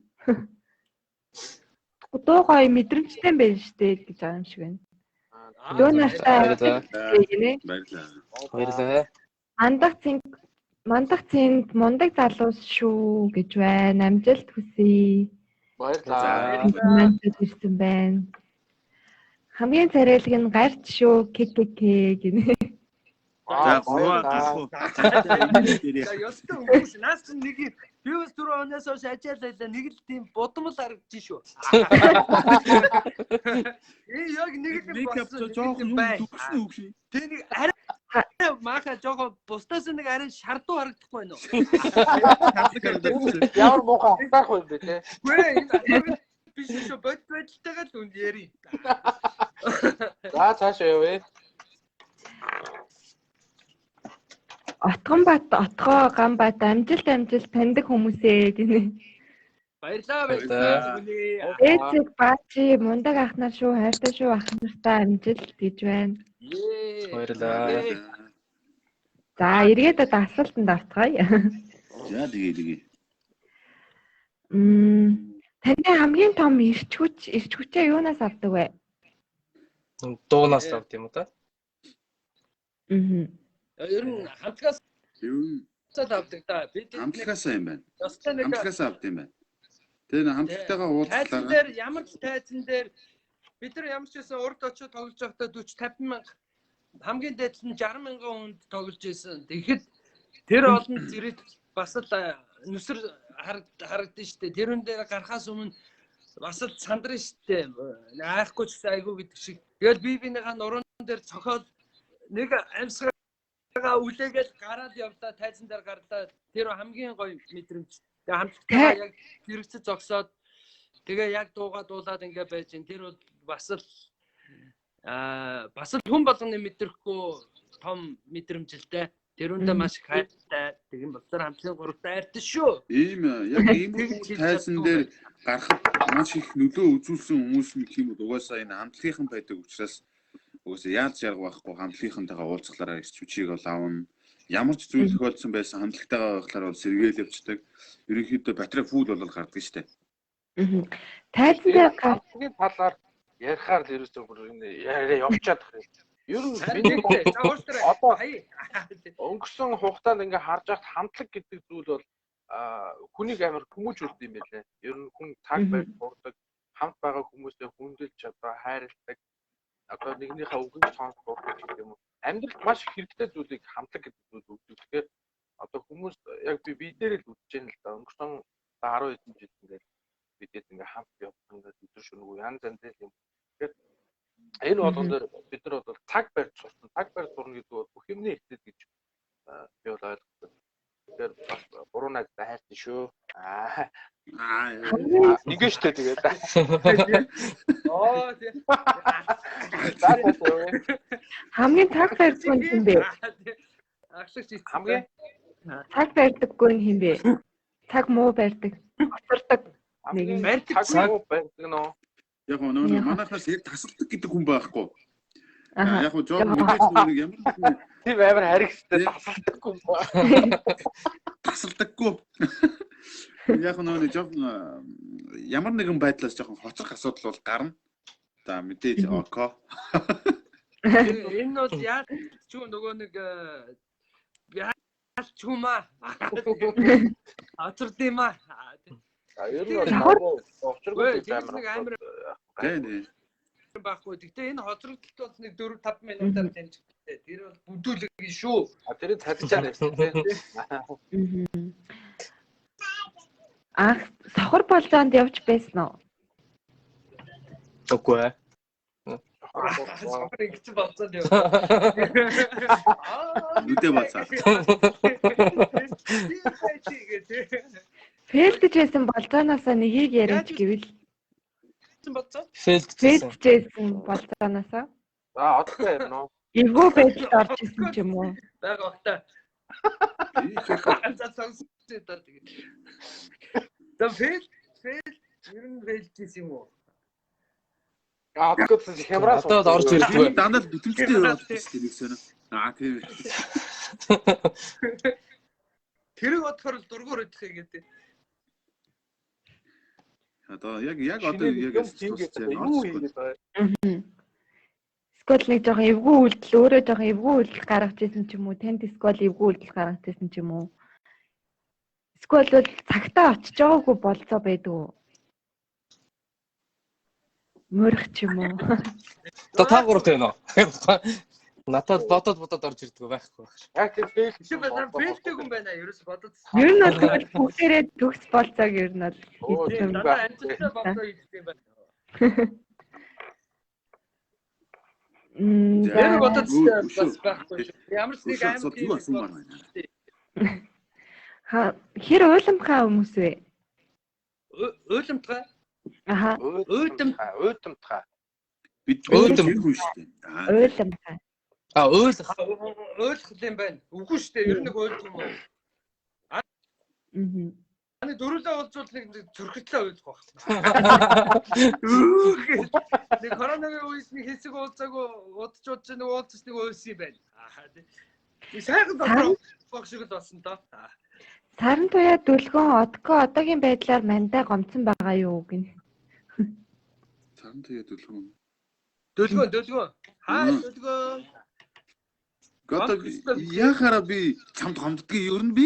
Дуу гоё мэдрэмжтэй юм байна штэ гэж байгаа юм шиг байна. Дүү нартай гинэ. Баярлалаа. Баярлалаа. Мандах цэнд мундаг залуус шүү гэж байна. Амжилт хүсье. Баярлалаа. Мандад ирсэн байна. Хамгийн царайлаг нь гарч шүү ККК гинэ. За гурван гарах уу? За ёстой хүмүүс наас чинь нэг би бас түрүү оноос хойш ажаалаа нэг л тийм будамл харагдаж шүү. Яг нэг л болсон жоохон юм төгсөн үг шээ. Тэ нэг арай маха жоохон бусдаас нэг арай шардуу харагдахгүй байна уу? Ямар муухай хатаах юм бэ те? Үгүй энэ биш шүү бод байдалтайгаа л үнд яри. За цаашаа явъя. Отгонбат, Отгоо, Ганбат амжилт таньдаг хүмүүсээ гинэ. Баярлалаа баярлалаа. Ээцэг баачи мундаг ах нар шүү, хайртай шүү ах нартай амжилт гэж байна. Баярлалаа. За эргээд одоо асуултанд орцгоё. За тэгээ тэгээ. Таны хамгийн том эрч хүч, эрч хүчээ юунаас авдаг вэ? Дуунаас авд юм уу та? Ер нь хамтлагаас л авдаг да. Бид хамтлагаас юм байна. Хамтлагаас авд юм байна. Тэгээ нэг хамтлагтайгаа уулзлаа. Тайзан дээр ямар ч тайзан дээр бид нар ямар ч байсан урд очиж тоглож байхдаа 40 50 мянга хамгийн дээд нь 60 мянган хүнд тоглож байсан. Тэгэхэд тэр олон зэрэг бас л нүсэр харагдсан шүү дээ. Тэр хүн дээр гарахаас өмнө бас л сандрын шүү дээ. Айхгүй ч гэсэн айгүй гэдэг шиг. Тэгэл бие биенийхээ нуруунд дээр цохоод нэг амьсгаа үлээгээл гараад явлаа, тайзан дээр гарлаа. Тэр хамгийн гоё мэдрэмж. Тэгээ хамтлагтайгаа яг зэрэгцэж зогсоод тэгээ яг дуугаа дуулаад ингээ байж гин. Тэр бол бас л бас л хүн болгоны мэдрэхгүй том мэдрэмж л дээ. Тэр үндэ маш их хайртай. Тэгэн болохоор хамтлагийн гуравтай хайртай шүү. Ийм яг ийм тайзан дээр гарахад маш их нөлөө үзүүлсэн хүмүүс нь гэх юм бол угаасаа энэ хамтлагийнхан байдаг учраас угаасаа яаж жарга байхгүй хамтлагийнхантайгаа уулзахлаараа эрч хүчийг бол авна. Ямар ч зүйл тохиолдсон байсан хамтлагтайгаа байхлаар бол сэргээл явцдаг. Ерөнхийдөө батарей фул бол гардаг шүү дээ. Тайзан дээр хамтлагийн талаар ярихаар л ерөөсөө бүр яриа явчаад байх юм. Ер нь миний одоо өнгөрсөн хугацаанд ингээ харж байхад хамтлаг гэдэг зүйл бол хүнийг амар хүмүүжүүлдэг юм байлээ. Ер нь хүн цаг барьж сурдаг, хамт байгаа хүмүүсээ хүндэлж одоо хайрладаг, одоо нэгнийхээ үгийг сонсох сурдаг гэх юм уу. Амьдралд маш их хэрэгтэй зүйлийг хамтлаг гэдэг зүйл өгдөг. Тэгэхээр одоо хүмүүс яг би бие дээр л үзэж байна л да. Өнгөрсөн 10 хэдэн жил ингээд бидэд ингээ хамт явсан ингээд өдөр шөнөгүй янз янзын юм. Тэгэхээр энэ болгон дээр бид нар бол цаг барьж сурсан. Цаг барьж сурна гэдэг бол бүх юмны эхлэл гэж би бол ойлгосон. Тэгэхээр бас буруу найзтай хайртай шүү. Ингээ штэ тэгээд. Оо тий. Хамгийн цаг барьдаггүй нь хэн бэ? Хамгийн цаг барьдаггүй нь хэн бэ? Цаг муу барьдаг, хоцордог. Нэг нь барьдаг, цаг муу барьдаг нөө. Яг нөө манайхаас яг тасалдаг гэдэг хүн байхгүй. Яг гоо жоо мэдээж нэг ямар нэгэн тийм амар харигстай тасалдаггүй юм ба. Тасалдаггүй. Яг нөө нэг жоохон ямар нэгэн байдлаас жоохон хоцрох асуудал бол гарна. За мэдээж окей. Энэ бол яаж ч юм нөгөө нэг яаж ч юм аа. Хоцорд юм аа. Ер нь бол учиргүй амар. Тийм. Байхгүй. Гэхдээ энэ хоцрогдолт бол нэг 4-5 минутаар дамжигдтэй. Тэр бол бүдүүлэг шүү. А тэрийг цадчаа тавьсан тийм. Анх сохор болзоонд явж байсан уу? Үгүй ээ. Сохор ингэсэн болзоонд яв. Нүдэ болзоо. Фэлдэж байсан болзооноосоо нэгийг яриач гэвэл болзоо? Фэлдэж болзооноосоо. За одоо ярина уу? Эвгүй байдалд орж исэн ч юм уу? Бага багтаа. За сонссон даа тэгээд. За фэл ер нь фэлжсэн юм уу? А одоо хямраас одоо орж ирдгүй. Дандаа л битэмжтэй яваад байсан нэг сонь. Аа тийм. Тэрэг бодохоор л дургуур идэх юм гэдэг. Одоо яг одоо яг юу хийгээд байгаа. Эсвэл нэг жоохон эвгүй үйлдэл өөрөө жоохон эвгүй үйлдэл гаргаж ирсэн ч юм уу, танд эсвэл эвгүй үйлдэл гаргаж ирсэн ч юм уу. Эсвэл бол цагтаа очиж байгаагүй болцоо байдаг уу? Мөрөх ч юм уу. Одоо та гурав байна уу? Надад бодоод орж ирдэг байхгүй байх. Яг тэр фейл фейлтэй хүн байна ерөөс бодод. Ер нь бол бүгдээрээ төгс болцоог ер нь бол хийсэн. Дандаа амжилттай болцоо хийдэг юм байна. Тэр бодод бас байхгүй шүү. Ямар ч нэг амар юу асуумаар байна. Ха хэр уйламхай хүмүүс вэ? Уйламтгай? Аха. Уйдамтгай. Бид уйдам хүн шүү дээ. Уйламхай. А уйлах. Уйлах юм байна. Үгүй шүү дээ. Ер нь нэг уйлах юм уу? Аа. Манай дөрвөлөө уулзвал нэг зүрхтлээ уйлах байх. Нэг коронагийн үеэс нэг хэсэг уулзаагүй удаж удаж нэг уулзаж нэг уйлсан юм байна. Аа тий. Нэг сайхан дотор шиг л болсон доо. Саран туяа дүлгөн одко одоогийн байдлаар мандаа гомцсон байгаа юу гинэ. Саран туяа дүлгөн. Дүлгөн дүлгөн. Хай дүлгөн. Одоо яхаараа би чамд гомддгийг ер нь би.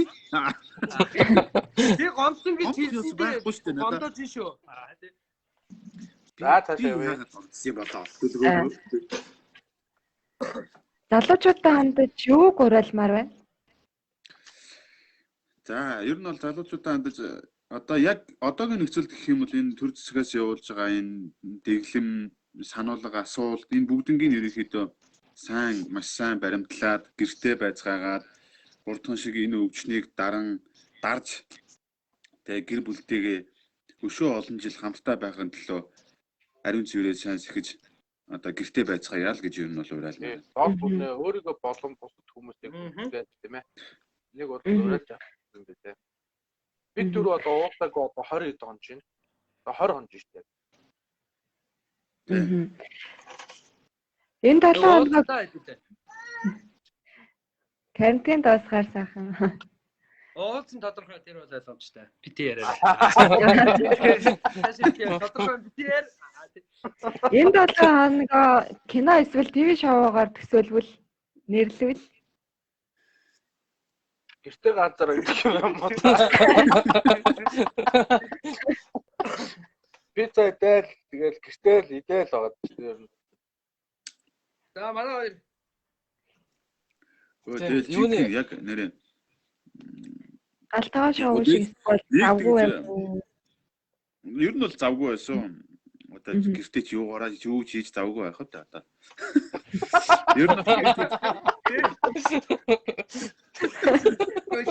Би гомдсон гэж хэлсэн байхгүй шүү дээ надад. Гомдож шүү. За цаашаа явъя. Гомдсон юм болоо. Дүлгөн. Залуучуудаа хандаж юуг уриалмаар байна? За, ер нь бол залуучуудаа хандаж одоо яг одоогийн нөхцөлд гэх юм бол энэ төр зэсгээс явуулж байгаа энэ дэглэм, сануулга, асуулт энэ бүгднгийн ерөнхийдөө сайн, маш сайн баримтлаад гэртээ байцгаагаад хурдхан шиг энэ өвчнийг даран дарж тэгээ гэр бүлтэйгээ өшөө олон жил хамтдаа байхын төлөө ариун цэврээ сайн сэхэж одоо гэртээ байцгаая л гэж ер нь бол уриалмаар. Доор бүлээ өөрийгөө болон бусад хүмүүсийг хүлээж тийм ээ. Нэг бол уриалж авах юм бэ те. Бид дөрөв одоо уулзаагүй одоо 20 хэд он чинь. Одоо 20 он шүү дээ. Энэ 7 хоног карантин дуусгаар сайхан. Уулзсан тодорхой тэр бол ойлгомжтой. Бити яриа. Тодорхой бити яар. Энэ 7 хоногоо кино эсвэл ТV шоугаар төсөөлвөл нэрлэвэл гэртээ газар гэх юм уу? Пицца идэл тэгэл гэртээ л идэл байгаа тийм. За манай хоёр. Өө тэгэл юуны яг нэрээ галтгаа шоу шиг эсвэл завгүй байв. Ер нь бол завгүй байсан. Одоо гэртээ чи юугаараа юу ч хийж завгүй байх үү та одоо. Ер нь бол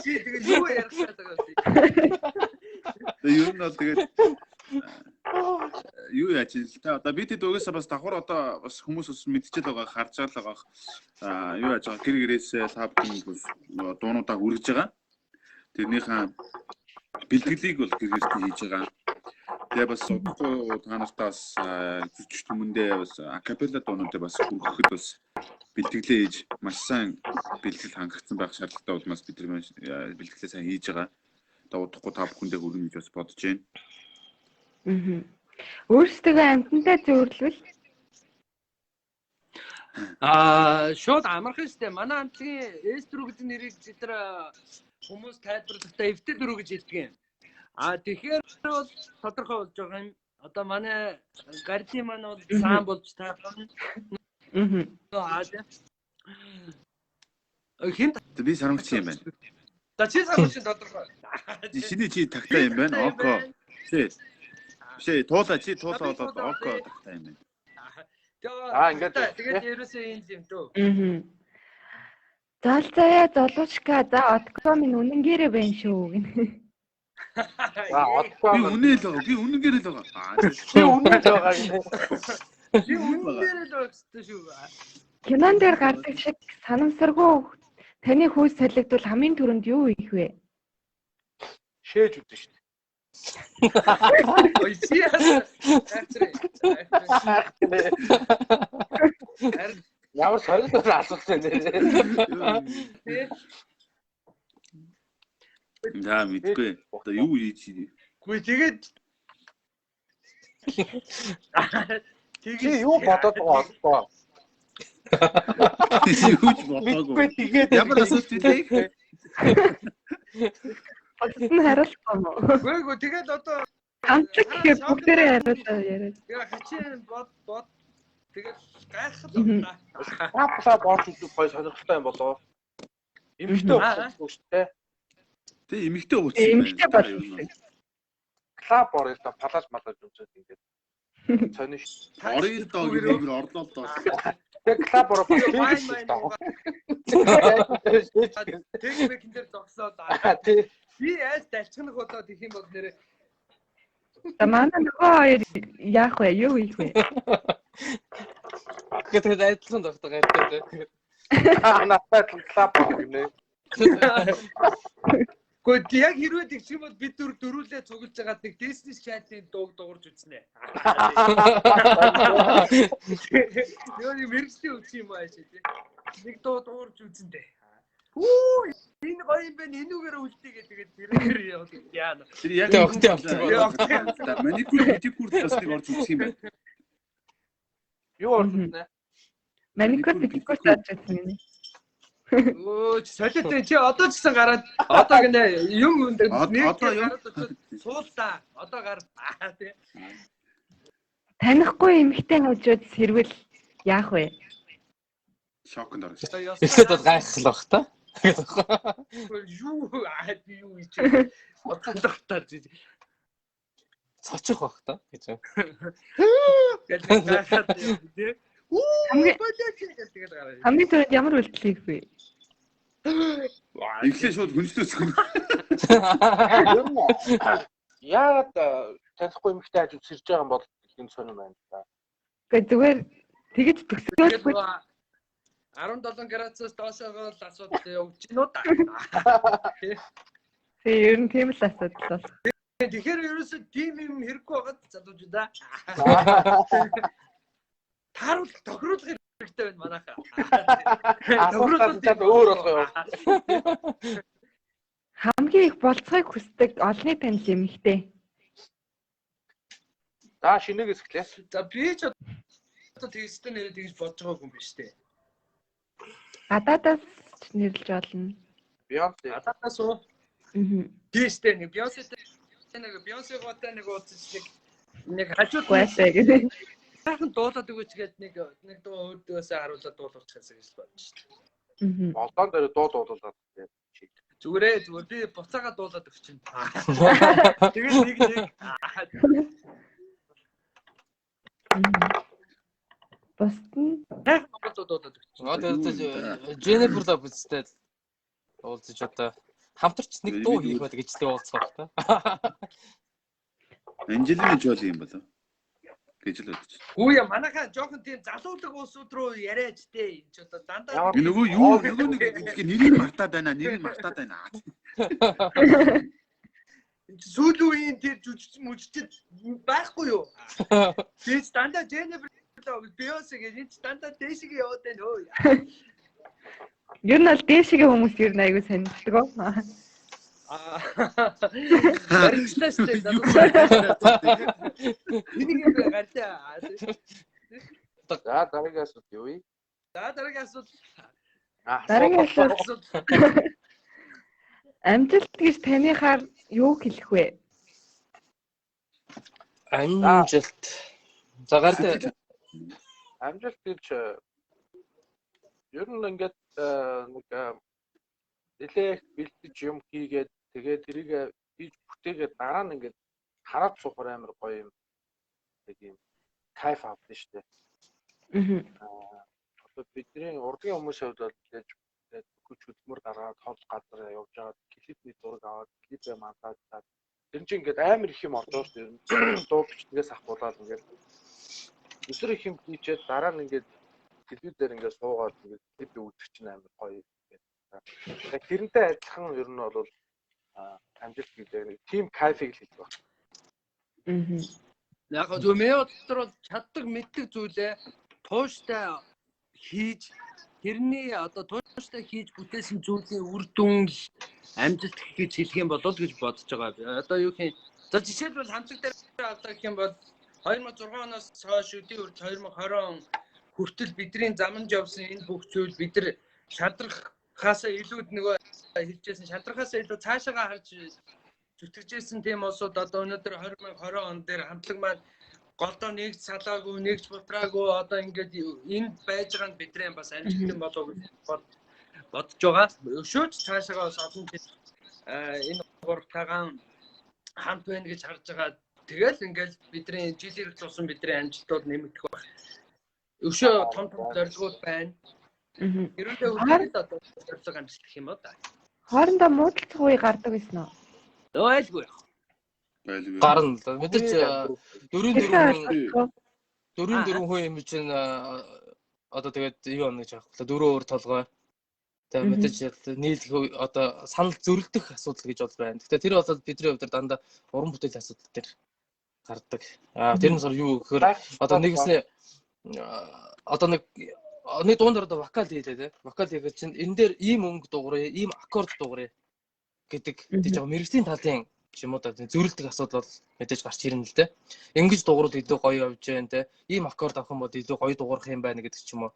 чи тэгэл юу ярих гэдэг юм бэ? Ер нь бол тэгээд юу яаж л та одоо бид хэд угаасаа бас давхар одоо бас хүмүүс бас мэдчихэл байгаа харж байгаа аа юу яаж байгаа гэр гэрээсээ та бүхэн бас дуунуудаа үргэж байгаа. Тэрнийхээ бэлтгэлийг бол гэр гэртээ хийж байгаа. Тэгээ бас удахгүй та нартаа бас зүч түмэндээ бас акапелла дуунуудаа бас хүргэхэд бас бэлтгэлээ хийж маш сайн бэлтгэл хангагдсан байх шаардлагатай улмаас бид нар бэлтгэлээ сайн хийж байгаа. Одоо удахгүй та бүхэндээ хүргэнэ гэж бас бодож байна. Өөрсдөө амьтантай зөөрлөвл аа шууд амархан штэ. Манай хамтлагийн S4 гэдэг нэрийг бид нар хүмүүс тайлбарлахдаа FT4 гэж хэлдэг юм. А тэгэхээр бол тодорхой болж байгаа юм. Одоо манай гардын маань бол цаан болж таарна. Аа. Хин би сарамгч юм байна. За чи сарамгч тодорхой. Шиний чи тагтаа юм байна. Око. Чи. Биш туулаа чи туулаа болоод око тагтаа юм байна. Аа ингээд тэгээд ерөөсөө ийм юм дөө. Зал заяа золуучка за одко минь үнэнгээрээ байна шүү гэнэ. За одко би үнэ л байгаа. Би үнэнгээр л байгаа. Би үнэ л байгаа гэнэ. Би үнэнгээр л байх ёстой шүү. Кинон дээр гардаг шиг санамсаргүй таны хүйс солигдвол хамгийн түрүүнд юу хийх вэ? Шээж үдэн шүү дээ. Ой чи Ямар сорилттой асуулт вэ нэрээ. За мэдгүй. Одоо юу хийж юм? Үгүй тэгээд тэгээд юу бодоод байгаа одоо? Юу ч бодоогүй. Мэдгүй тэгээд ямар асуулт вэ? Бусад нь хариулах юм уу? Үгүй үгүй тэгээд одоо хамтлаг гэхээр бүгдээрээ хариулаа яриад. Тэгээ хачин бод бод тэгээд гайхал байна. Папла борч үзэх гоё сонирхолтой юм болоо. Эмэгтэй болсон шүү дээ. Тэг эмэгтэй ууцсан. Эмэгтэй болсон. Клаб орё л да палаж малаж өмсөд ингээд сонин шүү. Орё л доо гэх юм орлоо л доо. Тэг клаб ороо Тэг мэкэн дээр зогсоод тий. Би айс далчгах болоод их юм бол нэрээ. За манай нөгөө хоёр яах вэ? Юу хийх вэ? Тэгээд адилхан тогтоо гайхалтай. Надад клаб орно гинэ. Гэхдээ яг хэрвээ тэгчих юм бол бид дөрүүлээ цуглаж байгаад нэг Disney Channel-ийн дууг дуугарч үзнэ. Юу нэг мэргэжлийн үгүй юм ааш тий. Нэг дуу дуугарч үзэн дээ. Хүү энэ гоё юм байна энүүгээр үлдээ гэдэг тэрээр яваад яана. Тэр яг Тэг огтын авдаг. Маникюр педикюр бас нэг орж үзэх юм байна. Юу орж үзнэ? Маникюр педикюр зааж байсан юм. Өө солиотой чи одоо ч гэсэн гараад одоо гинэ юм Одоо юм суултаа одоо гар тий. Танихгүй эмэгтэй хажууд сэрвэл яах вэ? Шоконд орсон. Эхлээд бол гайхах бах та. Юу аа би юу гэж бодлоготоор Цочих бах та гэж. Гэл гайхаад тий. Үү болооч гэж тэгэл гараа. Хамгийн түрүүнд ямар үйлдэл хийх вэ? Эхлээ шууд хүнслээс. Ер нь яагаад танихгүй эмэгтэй хажууд сэрж байгаа юм бол энэ сонир байна л да. Гэхдээ зүгээр тэгэж төсөөлөхгүй 17 градусаас доошоогоо л асуудал явж гинүү да. Тий, ер нь тийм л асуудал бол. Тэгэхээр ерөөсөө тийм юм хэрэггүй байгаад залуучуудаа. Тааруул тохируулах хэрэгтэй байна манайхаа. Асуултаа чад өөр болгоо яа. Хамгийн их болцохыг хүсдэг олонний танил эмэгтэй. За шинээгээс эхлэе. За би ч одоо тэгстэй нэрээ тэгж бодож байгаагүй юм биш үү? Гадаадаас ч нэрлж болно. Beyoncé. Гадаадаас уу? Аа. Тийштэй нэг Beyoncé-тэй нэг Beyoncé-гоотой нэг уулзаж нэг хажууд Гуйсаа гэдэг. сайхан дуулаад өгөөч гээд нэг нэг дуу өөдөөсөө харуулаад дуулуулчихсан гэж бодож шүү дээ. Аа. Молдон дээр дуу дуулуулад тийм. Зүгээрээ зүгээр би буцаага дуулаад өгчин. Тэгээд нэг нэг Бусд нь сайхан Монгол дуу дуулаад өгчин. Одоо Jennifer Lopez-тэй уулзаж одоо хамтарч нэг дуу хийх байл гэж л уулзах байх та. Анжелина Жоли юм болов гэж л бодож. Үгүй яа манайхаа жоохон тийм залуулаг улсууд руу яриач тээ. Энэ ч одоо дандаа Нөгөө юу нөгөө нэг нэрийг мартаад байна, нэрийг мартаад байна. Энэ чи сүүлийн үеийн тэр жүжигч мүжигчд байхгүй юу? Би ч дандаа Jennifer Lopez, Beyoncé гэж энэ ч дандаа дээшгээ яваад байна хөө. Ер нь бол дээшгээ хүмүүс ер нь айгүй сонирхдаг. Аа. Баримтлаа шүү дээ. Энийг юм гарлаа. За дараагийн асуулт юу вэ? За дараагийн асуулт. Дараагийн асуулт. Амжилт гэж таныхаар юу хэлэх вэ? Амжилт. За гартай. Амжилт гэж ер нь ингээд нэг нэлээх бэлдэж юм хийгээд тэгээд тэрийг хийж бүтээгээд дараа нь ингээд хараад суухаар амар гоё юм. Нэг юм кайф авдаг шүү дээ. Аа одоо бидний урдгийн хүмүүсийн хувьд бол нэлээж хүч хөдөлмөр гаргаад хол газар явж байгаа клипний зураг аваад клипээ монтажлаад тэр чинь ингээд амар их юм орж байгаа шүү дээ. Дуу бичдгээс ахуулаад ингээд өсөр их юм хийчээд дараа нь ингээд телевизээр ингээд суугаад ингээд клипээ үзэх чинь амар гоё. Яг тэрнтэй адилхан ер нь бол амжилт гэдэг нэг тим кайфыг л хэлдэг байна. Аа. Яг зөв миний бодлоор бол чаддаг мэддэг зүйлээ тууштай хийж тэрний одоо тууштай хийж бүтээсэн зүйлийн үр дүн л амжилт гэж хэлэх юм болов гэж бодож байгаа. Одоо юу гэх юм. За жишээлбэл хамтлаг дээр авлаа гэх юм бол 2006 оноос хойш өдийн үрж 2020 он хүртэл бидний заманж явсан энэ бүх зүйл бид нар шантрахаасаа илүү нөгөө хэлжсэн шантрахаасаа илүү цаашаагаа харж зүтгэжсэн тийм улсууд одоо өнөөдөр 2020 он дээр хамтлаг маань голдоо нэгж салаагүй, нэгж бутраагүй одоо ингээд энд байж байгаа нь бидний бас амжилт болов гэж бодож байгаа. Өшөөч цаашаагаа бас олон жил энэ гурав тагаан хамт байна гэж харж байгаа. Тэгэл ингээд бидний жил ирэх тусам бидний амжилтууд нэмэгдэх байх. Өшөө том том зорилгууд байна. Ерөнхийдөө өдөр одоо зорилго амжилт гэх юм уу да. Хоорондоо муудалцах үе гардаг байсан уу? Байлгүй яах. Байлгүй. Гарна л да. Мэдээж 4 хүн юм чинь одоо тэгээд юу ана гэж аахгүй. Дөрөв өөр толгой. Тэгээ мэдээж нийлэх одоо санал зөрөлдөх асуудал гэж бол байна. Гэхдээ тэр бол бидний хувьд дандаа уран бүтээлийн асуудал дээр гардаг. Аа тэр нь юу гэхээр одоо нэгсний одоо нэг дуун дээр одоо вокал хийлээ те. Вокал хийхэд чинь энэ дээр ийм өнгө дуурай, ийм аккорд дуурай гэдэг тийм жоо мэрэгжлийн талын ч юм уу да зөрөлдөх асуудал бол мэдээж гарч ирнэ л те. Ингэж дуурал илүү гоё явж байна те. Ийм аккорд авах юм бол илүү гоё дуурах юм байна гэдэг ч юм уу.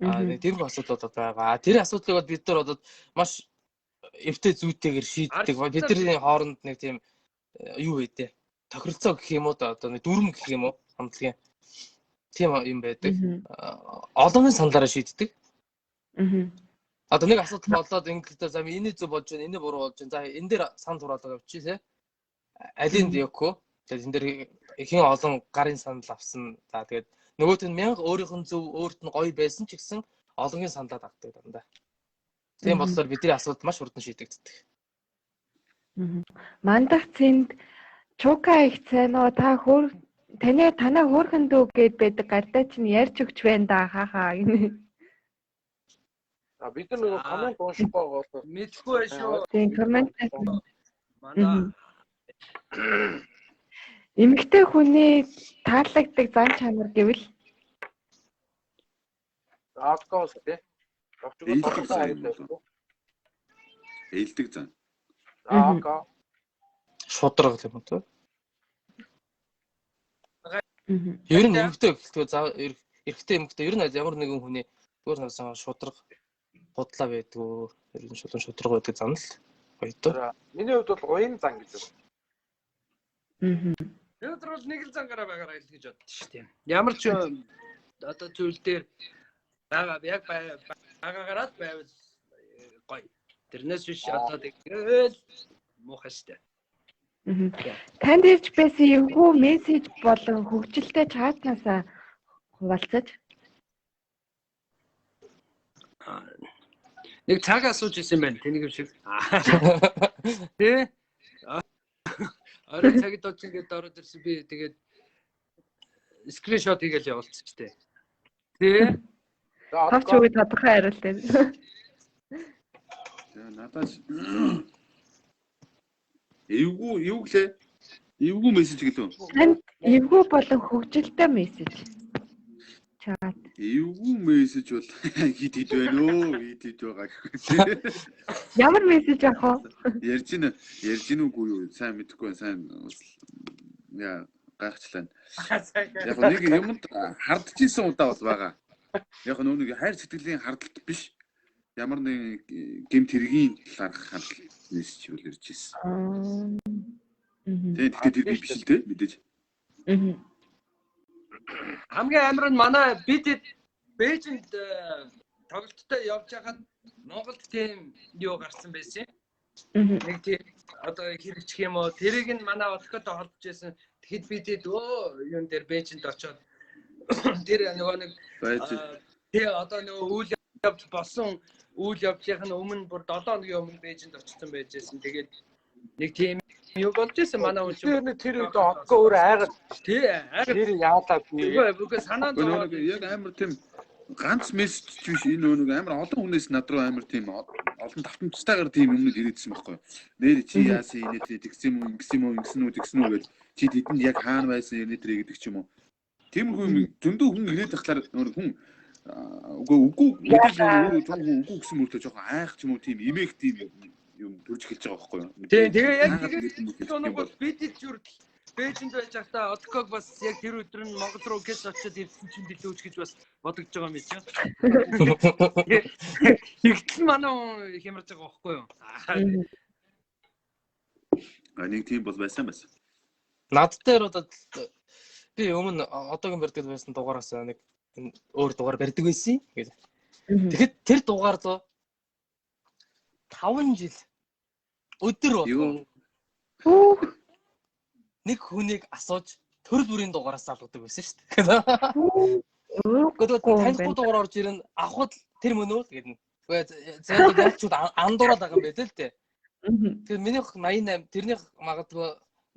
Аа тийм асуудлууд байгаа. Тэр асуудлыг бол бид нар одоо маш эвтэй зүйтэйгээр шийддэг. Бидний хооронд нэг тийм юу вэ те. Тохиролцоо гэх юм уу да одоо нэг дүрм гэх юм уу хамтлагийн тийм юм байдаг. Олонний саналаараа шийддэг. Одоо нэг асуудал болоод ингэлээ за энэ зөв болж байна, энэ буруу болж байна. За энэ дээр санал хураалгаа явчих тий. Алинд явахгүй. Тэгээд энэ дээр ихэн олон гарын санал авсан. За тэгээд нөгөөт нь мянга өөрийнх нь зөв, өөрт нь гоё байсан ч гэсэн олонгийн саналаа дагдаг дандаа. Тийм болохоор бидний асуудал маш хурдан шийдэгддэг. Мандах цэнд Чука их цайноо та хөөр таны танаа хөөрхөн дүү гэд байдаг гардаа чинь ярьж өгч байна да хаа гинэ. А бид нар нөгөө коммент уншихгүй байгаа болохоор мэдхгүй байх шүү. Тийм коммент манай эмэгтэй хүний таалагддаг зан чанар гэвэл алкогол тий. Довчгоо тодорхой харагддаг. Ээлдэг зан. Алкогол. Шудраг юм уу? Ер нь эмэгтэй гэлтгүй за эрэгтэй эмэгтэй ер нь ямар нэгэн хүний зүгээр нэгсэн шудраг худлаа байдгүй. Ер нь шулуун шудраг байдаг зан л гоё доо. Миний хувьд бол уян зан гэж байна. Өнөөдөр бол нэг л зангаараа байгаарай л гэж боддоо шүү дээ. Ямар ч одоо зүйл дээр байгаа яг байгаагаараа л байвал гоё. Тэрнээс биш одоо тэгэл муухай шүү дээ. Танд ирж байсан эвгүй мессеж болон хөгжилтэй чатнаасаа хуваалцаж. Нэг цаг асууж исэн байна. Тэнийг юм шиг. Тэ? Орой цагт очиж ингээд ороод ирсэн би тэгээд скриншот хийгээл явуулчих штэ. Тэ? Тавч үгүй тодорхой хариулт байна. За надаас эвгүй юу гэлээ? Эвгүй мессеж гэлөө. Танд эвгүй болон хөгжилтэй мессеж. Чат. Эвгүй мессеж бол хит хит байна өө, хит хит байгаа гэх. Ямар мессеж авах вэ? Ярьж гин ярьж гин үгүй юу? Сайн мэдэхгүй байна. Сайн яа гайхчлаа. Яг нэг юмд хардчихсан удаа бол байгаа. Яг нөө нэг хайр сэтгэлийн хардалт биш. Ямар нэг гэмт хэргийн талаарх хандлт мессеж бол ирж ирсэн. Тийм тэгэхээр тэр би биш л дээ мэдээж. Хамгийн амар нь манай бид Бээжинд тоглолттой явж байхад Монголд тийм юу гарсан байсан. Нэг тийм одоо хэрэгчих юм уу? Тэрийг нь манай Олкотой холбож байсан. Тэгэхэд бид өө юун дээр Бээжинд очоод тэр нөгөө нэг тий одоо нөгөө үйл явдал болсон үйл явдлынх нь өмнө бүр 7 хоногийн өмнө Бээжинд очсон байж байсан. Тэгээд нэг тийм юу болж исэн манай хүн чинь тэр үед Олко өөр айгаад тий айгаад тэр яалаа би үгүй санаа зовоод яг амар тийм ганц мессеж биш энэ нэг амар олон хүнээс над руу амар тийм олон давтамжтайгаар тийм юмнууд ирээдсэн байхгүй юу. Нэр чи яасан энэ тэр тэгсэн юм ингэсэн юм ингэсэн үү тэгсэн үү гэж чи тэдэнд яг хаана байсан энэ тэр гэдэг ч юм уу. Тиймэрхүү юм зөндөө хүн ирээд тахлаар нөр хүн үгүй үгүй мэдээж өөрөө жоохон үгүй гэсэн мөртөө жоохон айх ч юм уу тийм имэх тийм юм төрж эхэлж байгаа байхгүй юу. Тийм тэгээ яг тэгээд бол бид зүр Бээжинд байж байхдаа Олког бас яг тэр өдөр нь Монгол руу гэс очиод ирсэн чинь дэлгүүч гэж бас бодогдож байгаа юм чинь. Тэгтэл манай хүн хямарч байгаа байхгүй юу? А нэг тийм бол байсан байсан. Над дээр одоо би өмнө одоогийн барьдаг байсан дугаараас нэг өөр дугаар барьдаг байсан гэж. Тэгэхэд тэр дугаар зөө 5 жил өдөр болгон нэг хүнийг асууж төрөл бүрийн дугаараас алгадаг байсан шүү дээ. Гэхдээ танихгүй дугаар орж ирэн авахд тэр мөн үү гэдэг нь. Үгүй зэрэг ялчуд андуураад байгаа юм байл л дээ. Тэгэхээр минийх 88 тэрнийх магадгүй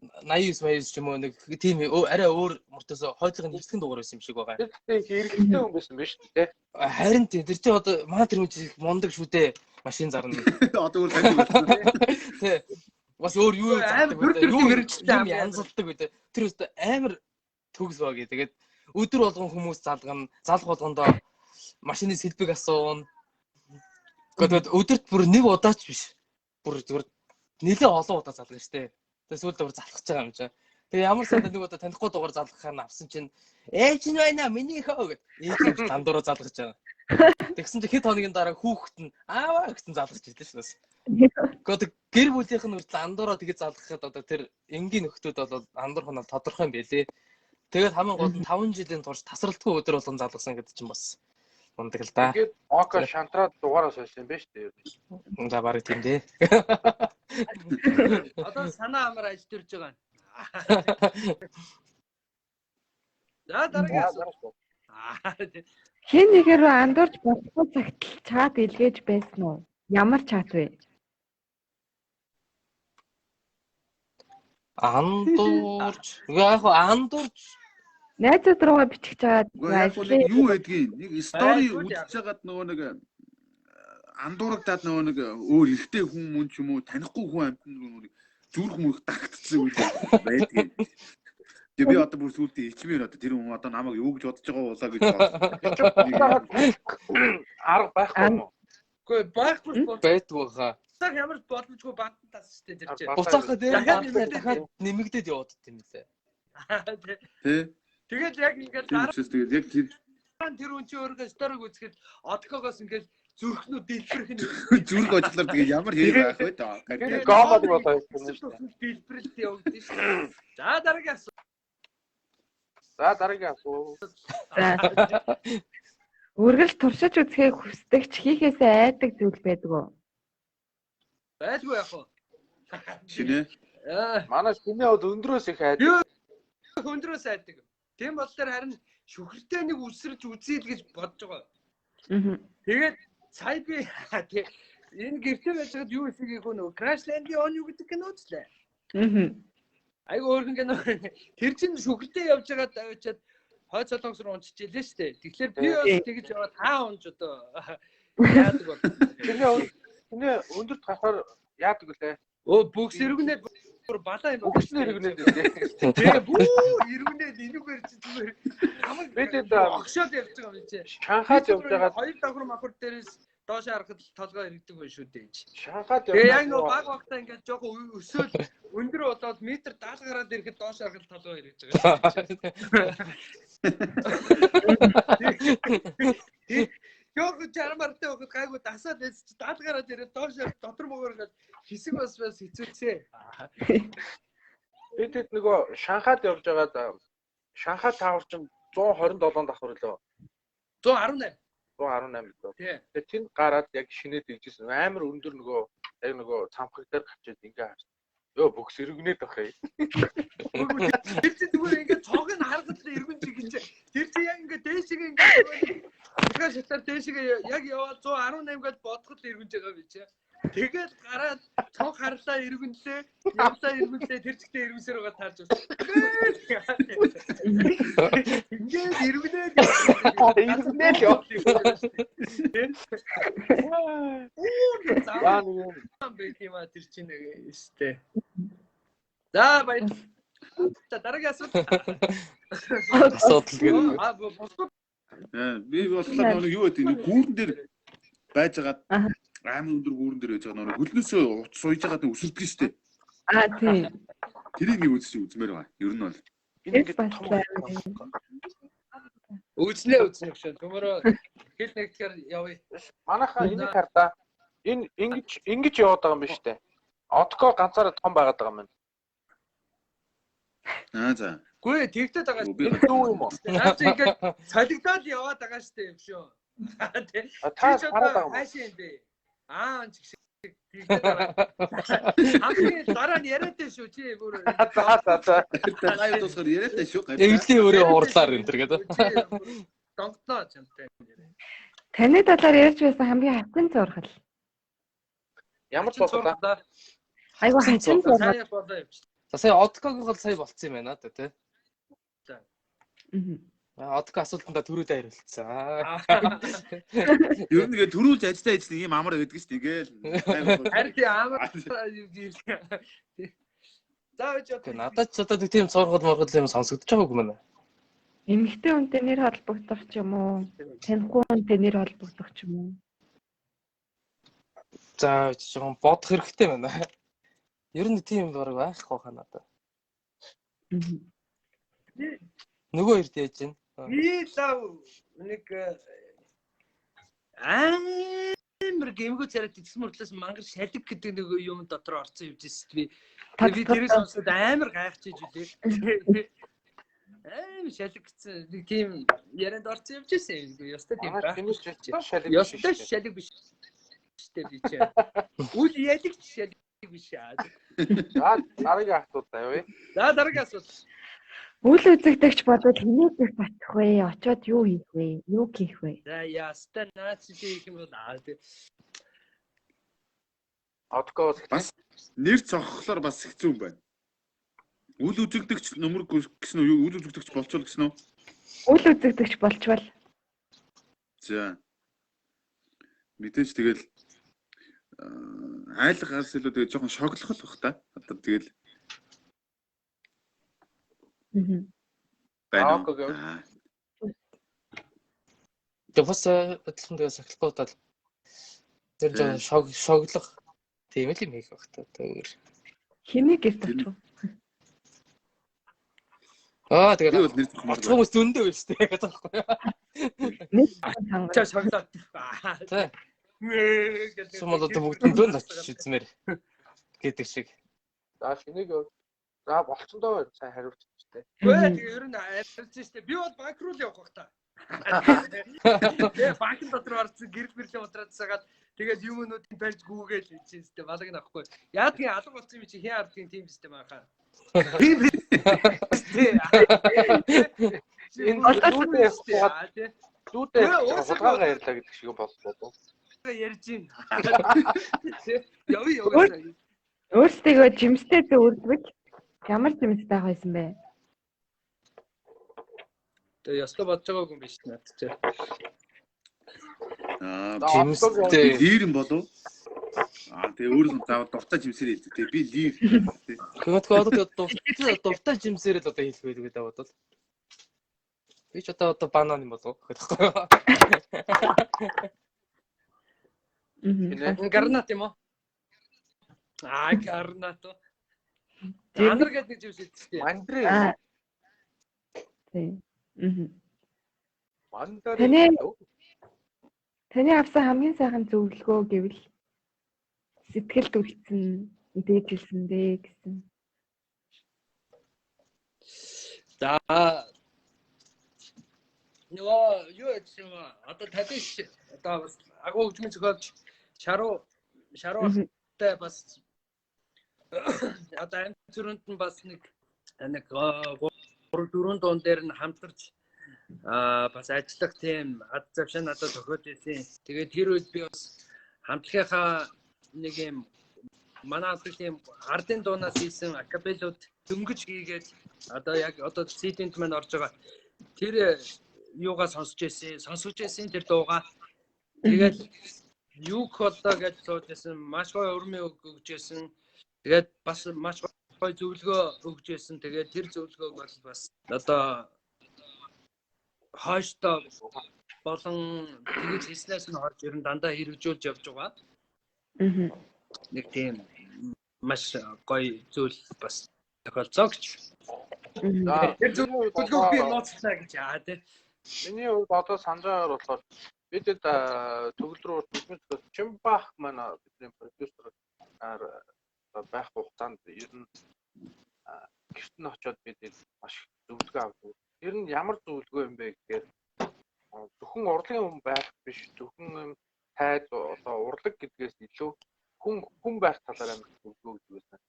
89 89 ч юм уу нэг тийм арай өөр мөртөөс хойдлогын хэсгэн дугаар байсан юм шиг байгаа. Тэр их эргэлтэй хүн байсан биш үү те? Харин тийм тэр чинь одоо манай тэр хүн чинь их мундаг шүү дээ. Машин зарна. Одоо өөр тань болсон. Тий. Бас өөр юу Амар зардаг бүр вэ? төрлийн Юу мэргэжилтэй юм амар. янзалдаг вэ? Тэр өстө амар төгс баг. Тэгээд өдөр болгон хүмүүс залгана. Залх болгондоо машины сэлбэг асууна. Гэхдээ өдөрт бүр нэг удаач биш. Бүр зүгээр нэлээ олон удаа залгана штэ. Тэгээ сүүлдээ бүр залхаж байгаа юм чинь. Тэгээ ямар сандаа нэг удаа танихгүй дугаар залгахаар нь авсан чинь ээж нь байна миний хөө гэд. Ээж нь дандураа залгаж байгаа. Тэгсэн чинь хэд хоногийн дараа хүүхэд нь ааваа гэсэн залгаж ирлээ шүү дээ. Гэхдээ гэр бүлийнх нь хүртэл андуураа тэгэж залгахад одоо тэр энгийн нөхдүүд бол андуурх нь бол тодорхой юм байлээ. Тэгээд хамгийн гол нь 5 жилийн турш тасралтгүй өдөр болгон залгасан гэдэг чинь бас мундаг л да. Тэгээд Око шантраад дугаараа сольсон юм байна шүү дээ. За барыг тийм дээ. Одоо санаа амар ажил төрж байгаа. За дараагийн асуулт. Хин нэгэр рүү андуурч болохгүй цагт л чат илгээж байсан уу? Ямар чат вэ? Андуурч. Яг хоо андуурч Найзууд руугаа бичих чагаад Үгүй яг гоо нэг юу байдгийг нэг стори Байлгүй үзэж хагаад нөгөө нэг андуурагдаад нөгөө нэг өөр эрэгтэй хүн мөн ч юм уу танихгүй хүн амьтан нөгөө нэг зүрх мөрх тагтцсан үйл байдгийг. Тэгээ би одоо бүр сүултээ ичмээр одоо тэр хүн одоо намайг юу гэж бодож байгаа болоо гэж бодлоо. Арга байхгүй юм уу? Үгүй байхгүй бол байдгүй хаа. буцаах ямар ч боломжгүй бантан тас шүү дээ тэр чинь. Буцаахаа дээр Дахиад бантаар дахиад нэмэгдээд яваад юм лээ. Тэ? Тэгэл яг ингээд Тийм дараа учраас тэгээд яг тэр нь тэр хүн чинь өөрийнхөө сториг үзэхэд одкогоос ингээд зүрхнүү дэлбэрэх нь зүрх очлоор тэгээд ямар хэрэг байх вэ даа. Тэр гомод болоо юм шүү дээ. Дэлбэрэлт явагдана шүү дээ. За дараагийн асуулт. За дараагийн асуулт. За. Үргэлж туршиж үзэхийг хүсдэг ч хийхээсээ айдаг зүйл байдаг уу? Байлгүй яах вэ? Шинэ. Аа, Манай шинэ хот өндрөөс их айдаг. Юу? Өндрөөс айдаг. Тийм болохоор харин шүхэртэй нэг үсэрч үзье л гэж бодож байгаа. Аа. Тэгээд сая би тий энэ гэртээ байж байгаад юу хийх юм нөгөө Crash Landing on You гэдэг кино үзлээ. Аа. Айгу өөрхөн кино. Тэр чинь шүхэртэй явж байгаад авчиад хойд солонгос руу унчиж илээ шүү дээ. Тэгэхээр би бас тэгж яваад хаа унж одоо яадаг бол. Шинэ өндөрт гарахаар яадаг вүлээ? Өө бүкс эргэнэ бүр балаа юм. Өгснө эргэнэ дээ. Тэгээ бүү эргэнэ энүүгээр чи зүгээр хамаг Бид эд огшоод явж байгаа юм чи. Шанхайд явж байгаа хоёр давхар махар дээрээс доош харахад л толгой эргэдэг байх шүү дээ. Шанхайд явж Тэгээ яг нөө баг багтаа ингээд жоохон өсөөл өндөр болоод метр 70 гараад ирэхэд доош харахад толгой эргэж байгаа. Жоохон чармаартай байхад гайгүй дасаад байсан чи 70 гараад ирээд доош харах дотор мөгөр ингээд хэсэг бас бас хэцүүцээ. Бид хэд нөгөө Шанхайд явж байгаад Шанхай Тауэр чинь 127 давхар лөө. 118. 118 лөө. Тий. Тэгээ тэнд гараад яг шинээд игжсэн. Амар өндөр нөгөө яг нөгөө цамхаг дээр гарчээд ингээ харсан. Йоо бүкс эргэнээд байх юм. Тэр чинь зүгээр ингээд цог нь харахад л эргэн чиг гэж. Тэр чинь яг ингээд дээшгээ ингээд шатгаар шатаар дээшгээ яг яваад 118 гэж бодоход л эргэнж байгаа би чи. Тэгээд гараад цог харлаа эргэнлээ, явлаа эргэнлээ, тэр чигтээ эргэнсээр байгаа таарч байна. Ингээд эргэнээд Эргэнээд яваа. Заа Яа нэг юм. байх юм а тэр чинь нэг өстэй. За баяр. За дараагийн асуулт. Асуудал гэдэг. Аа бусдад Би болохоор нэг юу гэдэг нэг гүүрэн дээр байж байгаад Аха. амар өндөр гүүрэн дээр байж байгаа нэг хөлнөөсөө уц сууж байгаад нэг өсөрдөг шүү дээ. Аа тийм. Тэрийг нэг үзэж үзмээр байгаа. Ер нь бол Энэ Тэр ингээд бас том амар. үзнэ үзнэ гэж. Төмөрөө хэл нэгтгэхээр явъя. Манайхаа энийг хар да. Энэ ингэж ингэж яваад байгаа юм биш үү? Одко ганцаараа том байгаад байгаа юм байна. аа за. Гүй тэгдэд байгаа Үгүй, Энэ дүү юм уу? Наа чи ингээд солигдоод яваад байгаа шүү дээ юм шүү. Тэ. А, Та Чи ч хараад одоо байгаа юм уу? хаашаа юм бэ? Аа ч шиг тэгдэд байгаа. Хамгийн дараа нь яриад шүү чи бүр. За за за. Лайв дуусгаар яриад та шүү. Эвлийн өөрөө уурлаар энэ төр гэдэг. Чи Донтноо чамтай. Таны талаар ярьж байсан хамгийн хатан зургал. Ямар зураг зурлаа? Айгу Хатан хатан зургал. зургал. Сайн болоо явчих. За сая Одкогийн гол сая болцсон юм байна да тий. За. Одко асуултандаа түрүүдээ хариулцсан. Ер нь тэгээ төрүүлж ажиллаа ажиллаа ийм амар байдаг шүү дээ. Ингээл. Харин тий амар. За үгүй одоо надад ч одоо тийм цооргол моргол юм сонсогдож байгаагүй мэнэ. Эмэгтэй хүнтэй нэр холбогдох ч юм уу? Танихгүй хүнтэй нэр холбогдох ч юм уу? За жоохон бодох хэрэгтэй байна. Ер нь тийм баг байхгүй хаа надад. Нөгөө хоёрт яаж байна? Би лав нэг амар гэмгүү царайт эцэс мөртлөөс мангар шалиг гэдэг нэг юм дотор орсон юм жист би. Би тэрийг сонсоод амар гайхчихж үлээ. Амар шалиг гэсэн нэг тийм ярианд орсон юм жисэн. Ёстой тийм байх. Ёстой шалиг. Шалиг биш. Штэ би чи. Үл ялагч шалиг биш аа. За дараагийн асуулт авъя. За дараагийн асуулт. Үл үзэгдэгч бодвол хэний гэрт очих вэ? Очоод юу хийх вэ? Юу хийх вэ? За яста наац хийх юм бол аа тий. Одкоос бас нэр цохлоор бас хэцүү юм байна. Үл үзэгдэгч нөмөр гэсэн үү? Үл үзэгдэгч болчвол гэсэн үү? Үл үзэгдэгч болчвол. За. Мэдээж тэгэл айлга гарс илүү тэгээ жоохон шоглох л бах та. Одоо тэгэл байна. Тэгээ бас адилхан тэгээ сахилахгүй тал тэр жоохон шоглох тийм л юм хийх бах та өөр. Хэний гэрт очих вэ? Аа тэгээд очих хүмүүс зөндөө байна шүү дээ гэдэг байхгүй юу? Нэг чаа шоглоод. Тэ. Сум бол одоо бүгд зөнд очиж үзмээр гэдэг шиг. За шинийг за болцсондоо сайн хариулчихжээ. Үгүй тэгээ ер нь хариулж штэ. Би бол банк руу л явах бах та. Тэгээ банкн дотор орсон гэрэл мэрлээ унтраадсагаад тэгээд юмнуудыг барьж гүүгээл хийж штэ. Балаг нь авахгүй. Яадгийн алга болсон юм чи хэн ардгийн тийм систем анхаа. Тийм. Энэ дүүдээ хулгайгаа ярьлаа гэдэг шиг боллоо. Ярьж юм. Явъя явъя. Өөрсдийгөө жимстэй зөвлөдөг ямар жимс байх байсан бэ? Тэгээ ёстой бодож байгаагүй юм биш наад чи. Аа жимстэй лир юм болов? Аа тэгээ өөрөө заавал дуртай жимсээр хэлдэг. Тэгээ би лир. Тэгэхээр одоо дуртай жимсээр л одоо хэлэх байдаг гэдэг бодвол. Би ч одоо банан юм болов гэх байхгүй юу? Гарнат юм уу? Аа гарнат. Анар гэдэг нэг жимс хэлдэг. Мандрин. Тийм. Мандарин. Таны авсан хамгийн сайхан зөвлөгөө гэвэл сэтгэлд үлдсэн, дээжилсэн дээ гэсэн. За нөгөө юу гэсэн юм аа? Одоо Тадиш одоо бас агуу хөгжмийн зохиолч шаруутай бас одоо амт зүрхэнд нь бас нэг 3 4 дуун дээр нь хамтарч бас ажиллах тийм ад завшаа надад тохиод байсан. Тэгээд тэр үед би бас хамтлагийнхаа нэг юм манай хамтлаг тийм ардын дуунаас хийсэн акапеллууд дөнгөж хийгээд одоо яг одоо CD-нд маань орж байгаа. Тэр юугаа сонсож байсан тэр дуугаа. Тэгээд юу боллоо гэж сууж байсан. Маш гоё урмын үг өгч байсан. Тэгээд бас маш гоё зөвлөгөө өгч байсан. Тэгээд тэр зөвлөгөөг бол бас одоо хойштоо болон тэгж хийснээс нь хойш ер нь дандаа хэрэгжүүлж явж байгаа. Нэг тийм маш гоё зүйл бас тохиолцоо гэж. Тэр зөвлөгөөг би нууцлаа гэж аа тий. Миний хувьд одоо санаж байгаагаар болохоор бидэд төгөл рүү төлмөц Чимбах манай бидний продюсер байх хугацаанд ер нь гэрт нь очиод бид маш их зөвлөгөө авдаг. Тэр нь ямар зөвлөгөө юм бэ гэхээр зөвхөн урлагийн хүн байх биш, зөвхөн юм тайз одоо урлаг гэдгээс илүү хүн байх талаар амар зөвлөгөө өгдөг байсан.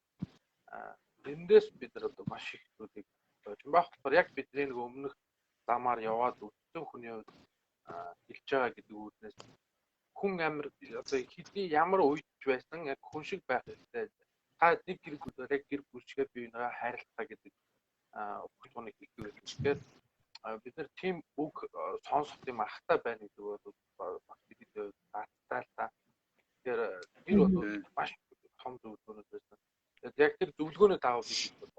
Эндээс бид нар одоо маш их зүйлийг Чимбах болохоор яг бидний нэг өмнөх замаар яваад өссөн хүний хувьд хэлж байгаа гэдэг үүднээс хүн амар одоо хэдий ямар үед ч байсан яг хүн шиг байх хэрэгтэй. Та нэг гэр бүл яг гэр бүл шигээ бие биенээ хайрлахаа гэдэг утгыг хэлдэг байсан. Тэгэхээр бид нар тийм үг сонсох тийм ахтай байна гэдэг бол бас бидэд заацтай л та. Тэгэхээр тэр бол маш том зөвлөгөөнүүд байсан. Тэгээд яг тэр зөвлөгөөний дагуу бид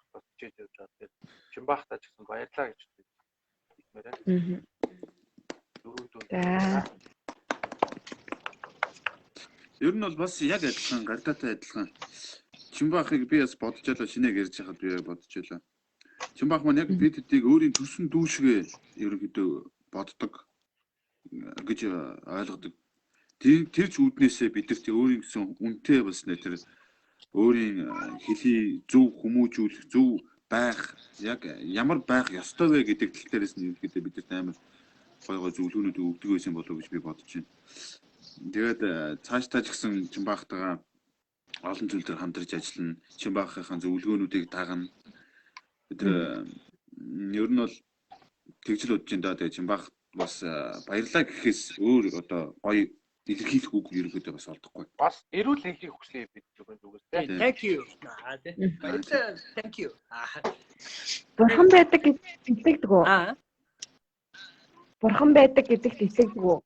бас хичээж явж байгаа. Тэгэхээр Чимбаахтай ч гэсэн баярлалаа гэж хэлмээр байна. За. Ер нь бол бас яг адилхан, гардаатай адилхан. Чимбаахыг би бас бодож байлаа, шинээр ярьж байхад би яг бодож байлаа. Чимбаах маань яг бид хэдийг өөрийн төрсөн дүүшгээ ерөнхийдөө боддог гэж ойлгодог. Тэр ч үүднээсээ бидэрт өөрийн гэсэн үнэтэй бас нэ тэр өөрийн хэлийг зөв хүмүүжүүлэх, зөв байх, яг ямар байх ёстой вэ гэдэг тал дээрээс нь ерөнхийдөө бидэрт амар гой гой зөвлөгөөнүүд өгдөг байсан болов уу гэж би бодож байна. Тэгээд цаашдаа ч гэсэн Чимбаахтайгаа олон зүйл дээр хамтарч ажиллана. Чимбаахынхаа зөвлөгөөнүүдийг дагна. Бид ер нь бол тэгж л бодож байна да. Тэгээд Чимбаах бас баярлалаа гэхээс өөр одоо гоё илэрхийлэх үг ерөнхийдөө бас олдохгүй. Бас эрүүл хэлхийг хүслээ бид зүгээс тийм. Thank you. Баярлалаа. Thank you. Бурхан байдаг гэж итгэдэг үү? Бурхан байдаг гэдэгт итгэдэг үү?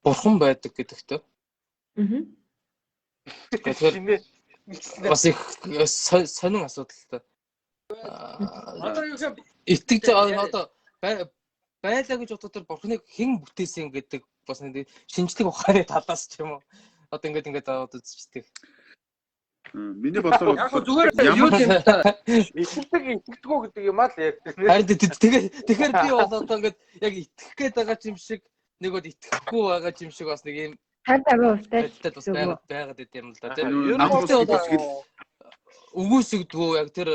Бурхан байдаг гэдэгт. Тэгэхээр бас их сонин асуудал л та. Одоо юу гэм итгэж одоо байлаа гэж бодоход тэр бурханыг хэн бүтээсэн гэдэг бас нэг шинжлэх ухааны талаас ч юм уу. Одоо ингээд аваад үзчихдэг. Миний бодлоор яг зүгээр юу юм та итгэдэг итгэдэггүй гэдэг юм аа л ярьдаг. Харин тэгэхээр би бол одоо ингээд яг итгэх гээд байгаа юм шиг нэг бол итгэхгүй байгаа юм шиг бас нэг юм 50% бас байгаад байт юм л да тийм. Ер нь бол үгүйсгдэггүй яг тэр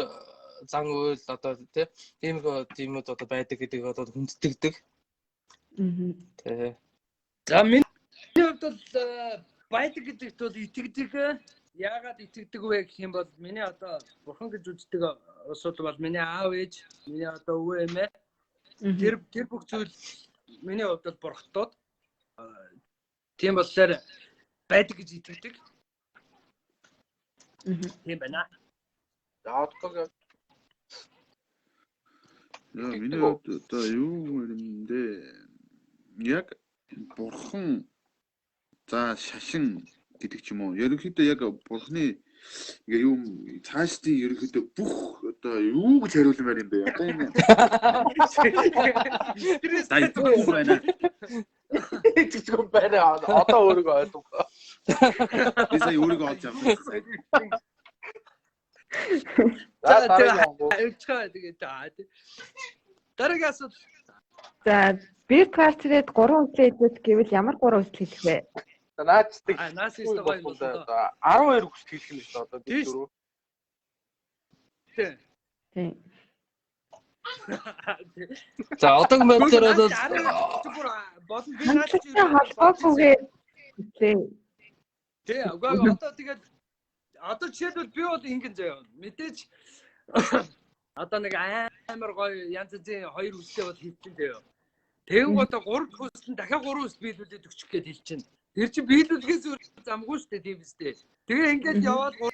зан үйл одоо тийм тиймүүд одоо байдаг гэдэг одоо хүндэтгдэг. Тий. За миний хувьд бол байдаг гэдэгт бол итгэдэг. Яагаад итгэдэг вэ гэх юм бол миний одоо бурхан гэж үздэг усуд бол миний аав ээж, миний одоо өвөө эмээ. Тэр бүх зүйл миний хувьд бол бурхтууд. Тийм болохоор байдаг гэж итгэдэг. Тийм байна. За одоог миний хувьд одоо юу юм бэ? Яг бурхан за шашин гэдэг ч юм уу. Ерөнхийдөө яг бурхны ингээ юм цаашдын ерөнхийдөө бүх одоо юу гэж хариулмаар юм бэ? Одоо энэ стресс байна. Итгэж байна. Одоо өөрийгөө ойлгоо. Би сая өөрийгөө олж авсан. За дараагийн тэгээд дараагийн асуудал. За бир квартирээд 3 хүслээ идэх гэвэл ямар 3 хүсэл хэлэх вэ? За наацдаг. Наас өстө гоё юм бол 12 хүсэл хэлэх юм шүү дээ одоо би дөрөв. Тийм. За одоогийн байдлаар бол болон би наач холбоогүйгээ хүслээ. Тий, үгүй одоо тэгээд одоо жишээлбэл би бол ингэн заяа. Мэдээж одоо нэг амар гоё янз янзын хоёр хүслээ бол хийчихэн заяа. Тэгэн одоо 3 хүсэл нь дахиад 3 хүсэл биелүүлээд өгчих гээд хэлчихэв. Тэр чинь биелүүлэхээс өөр замгүй шүү дээ тийм үстэй. Тэгээ ингээд яваад 3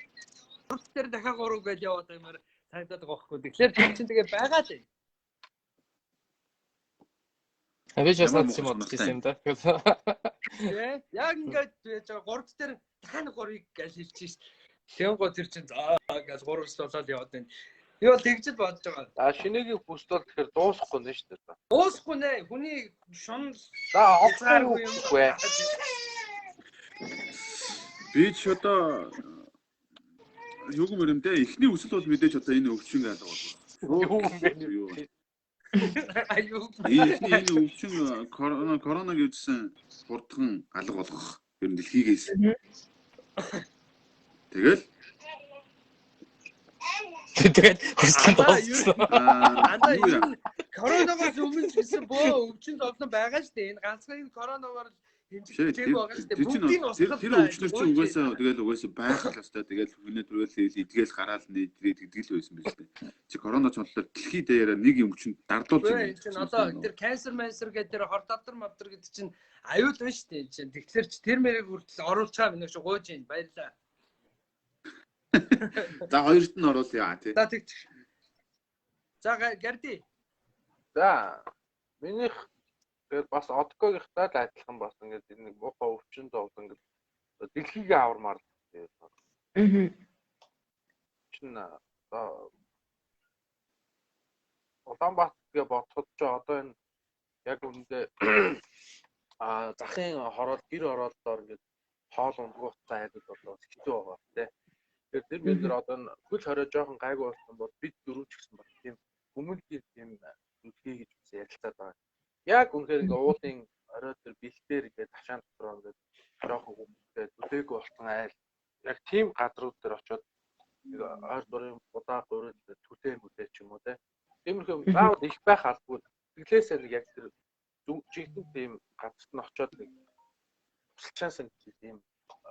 дээр дахиад 3 гэж яваад аймаар санагдаад байгаа байхгүй. Тэгэхээр тэр чинь тэгээ байгаа л. Би ч бас над юм бодож ирсэн юм да. Тэ яг ингээд яаж байгаа 3 дээр дахиад 3-ыг гэж хэлчихсэн шүү. Тэнгөө тэр чинь заа гэж 3 хүсэл болоод яваад байна. Би бол тэгж л бодож байгаа. За шинэгийн хүсэл бол тэгэхээр дуусахгүй нэ шүү дээ. Дуусахгүй нэ. Хүний шун за хязгааргүй юм вэ? Би ч одоо юу гэмээр юм те эхний хүсэл бол мэдээж одоо энэ өвчин алга болох. Юу юм бэ? Аюу. Эхний энэ өвчин корона гэвжсэн хурдхан алга болгох ер нь дэлхийгээс. Тэгэл тэгээд хүсэл дууссан. Андаа энэ коронавирус өмнө ч гэсэн бөө өвчин зовлон байгаа шүү дээ. Энэ ганцхан энэ коронавирус хэмжигдээг байгаа шүү дээ. Бүгдийг устгах. Тэр өвчнөр чинь угаасаа тэгэл угаасаа байх л ёстой. Тэгэл хүний төрөл эдгээл гараал нийтрээд гэдэг л байсан биз дээ. Чи корона ч болохоор дэлхий даяараа нэг юм өвчин дарлуулж юм. Энэ чинь одоо тэр канцер мансер гэдэг тэр хорт авдар мавдар гэдэг чинь Аюул байна шүү дээ чинь. Тэгэхээр чи тэр мэрийг хүртэл оруулцгаа минь шиг гуйж байна. Баярлаа. За хоёрт нь оруулъя тий. За тэгч. За Гарди. За минийх тэгээд бас Одкогийнхтай л адилхан бас ингээд нэг муухай өвчин зовлон ингээд дэлхийгээ авармаар л тэгээд чин одоо Улаанбаатар гэ бодоход ч одоо энэ яг үүндээ захын хороол гэр хорооллоор ингээд хоол ундгууттай айлууд бол бас хэцүү байгаа тий. Тэгэхээр тэр бид нар одоо энэ хөл хорой жоохон гайгүй болсон бол бид дөрөв ч гэсэн бас тийм хүмүүнлэгийн тийм зүтгэе гэж бас ярилцаад байгаа. Яг үнэхээр ингээ уулын орой дээр бэлтээр ингээд ташаан дотроо ингээд жоохон хүмүүстээ зүлээгүй болсон айл яг тийм газрууд дээр очиод нэг ойр дурын будаа гурил түлээ мүлээ ч юм уу те. Тиймэрхүү заавал их байх албагүй. Тэглээсээ нэг яг тэр жигдэн тийм газарт нь очиод нэг тусалчаасан гэж тийм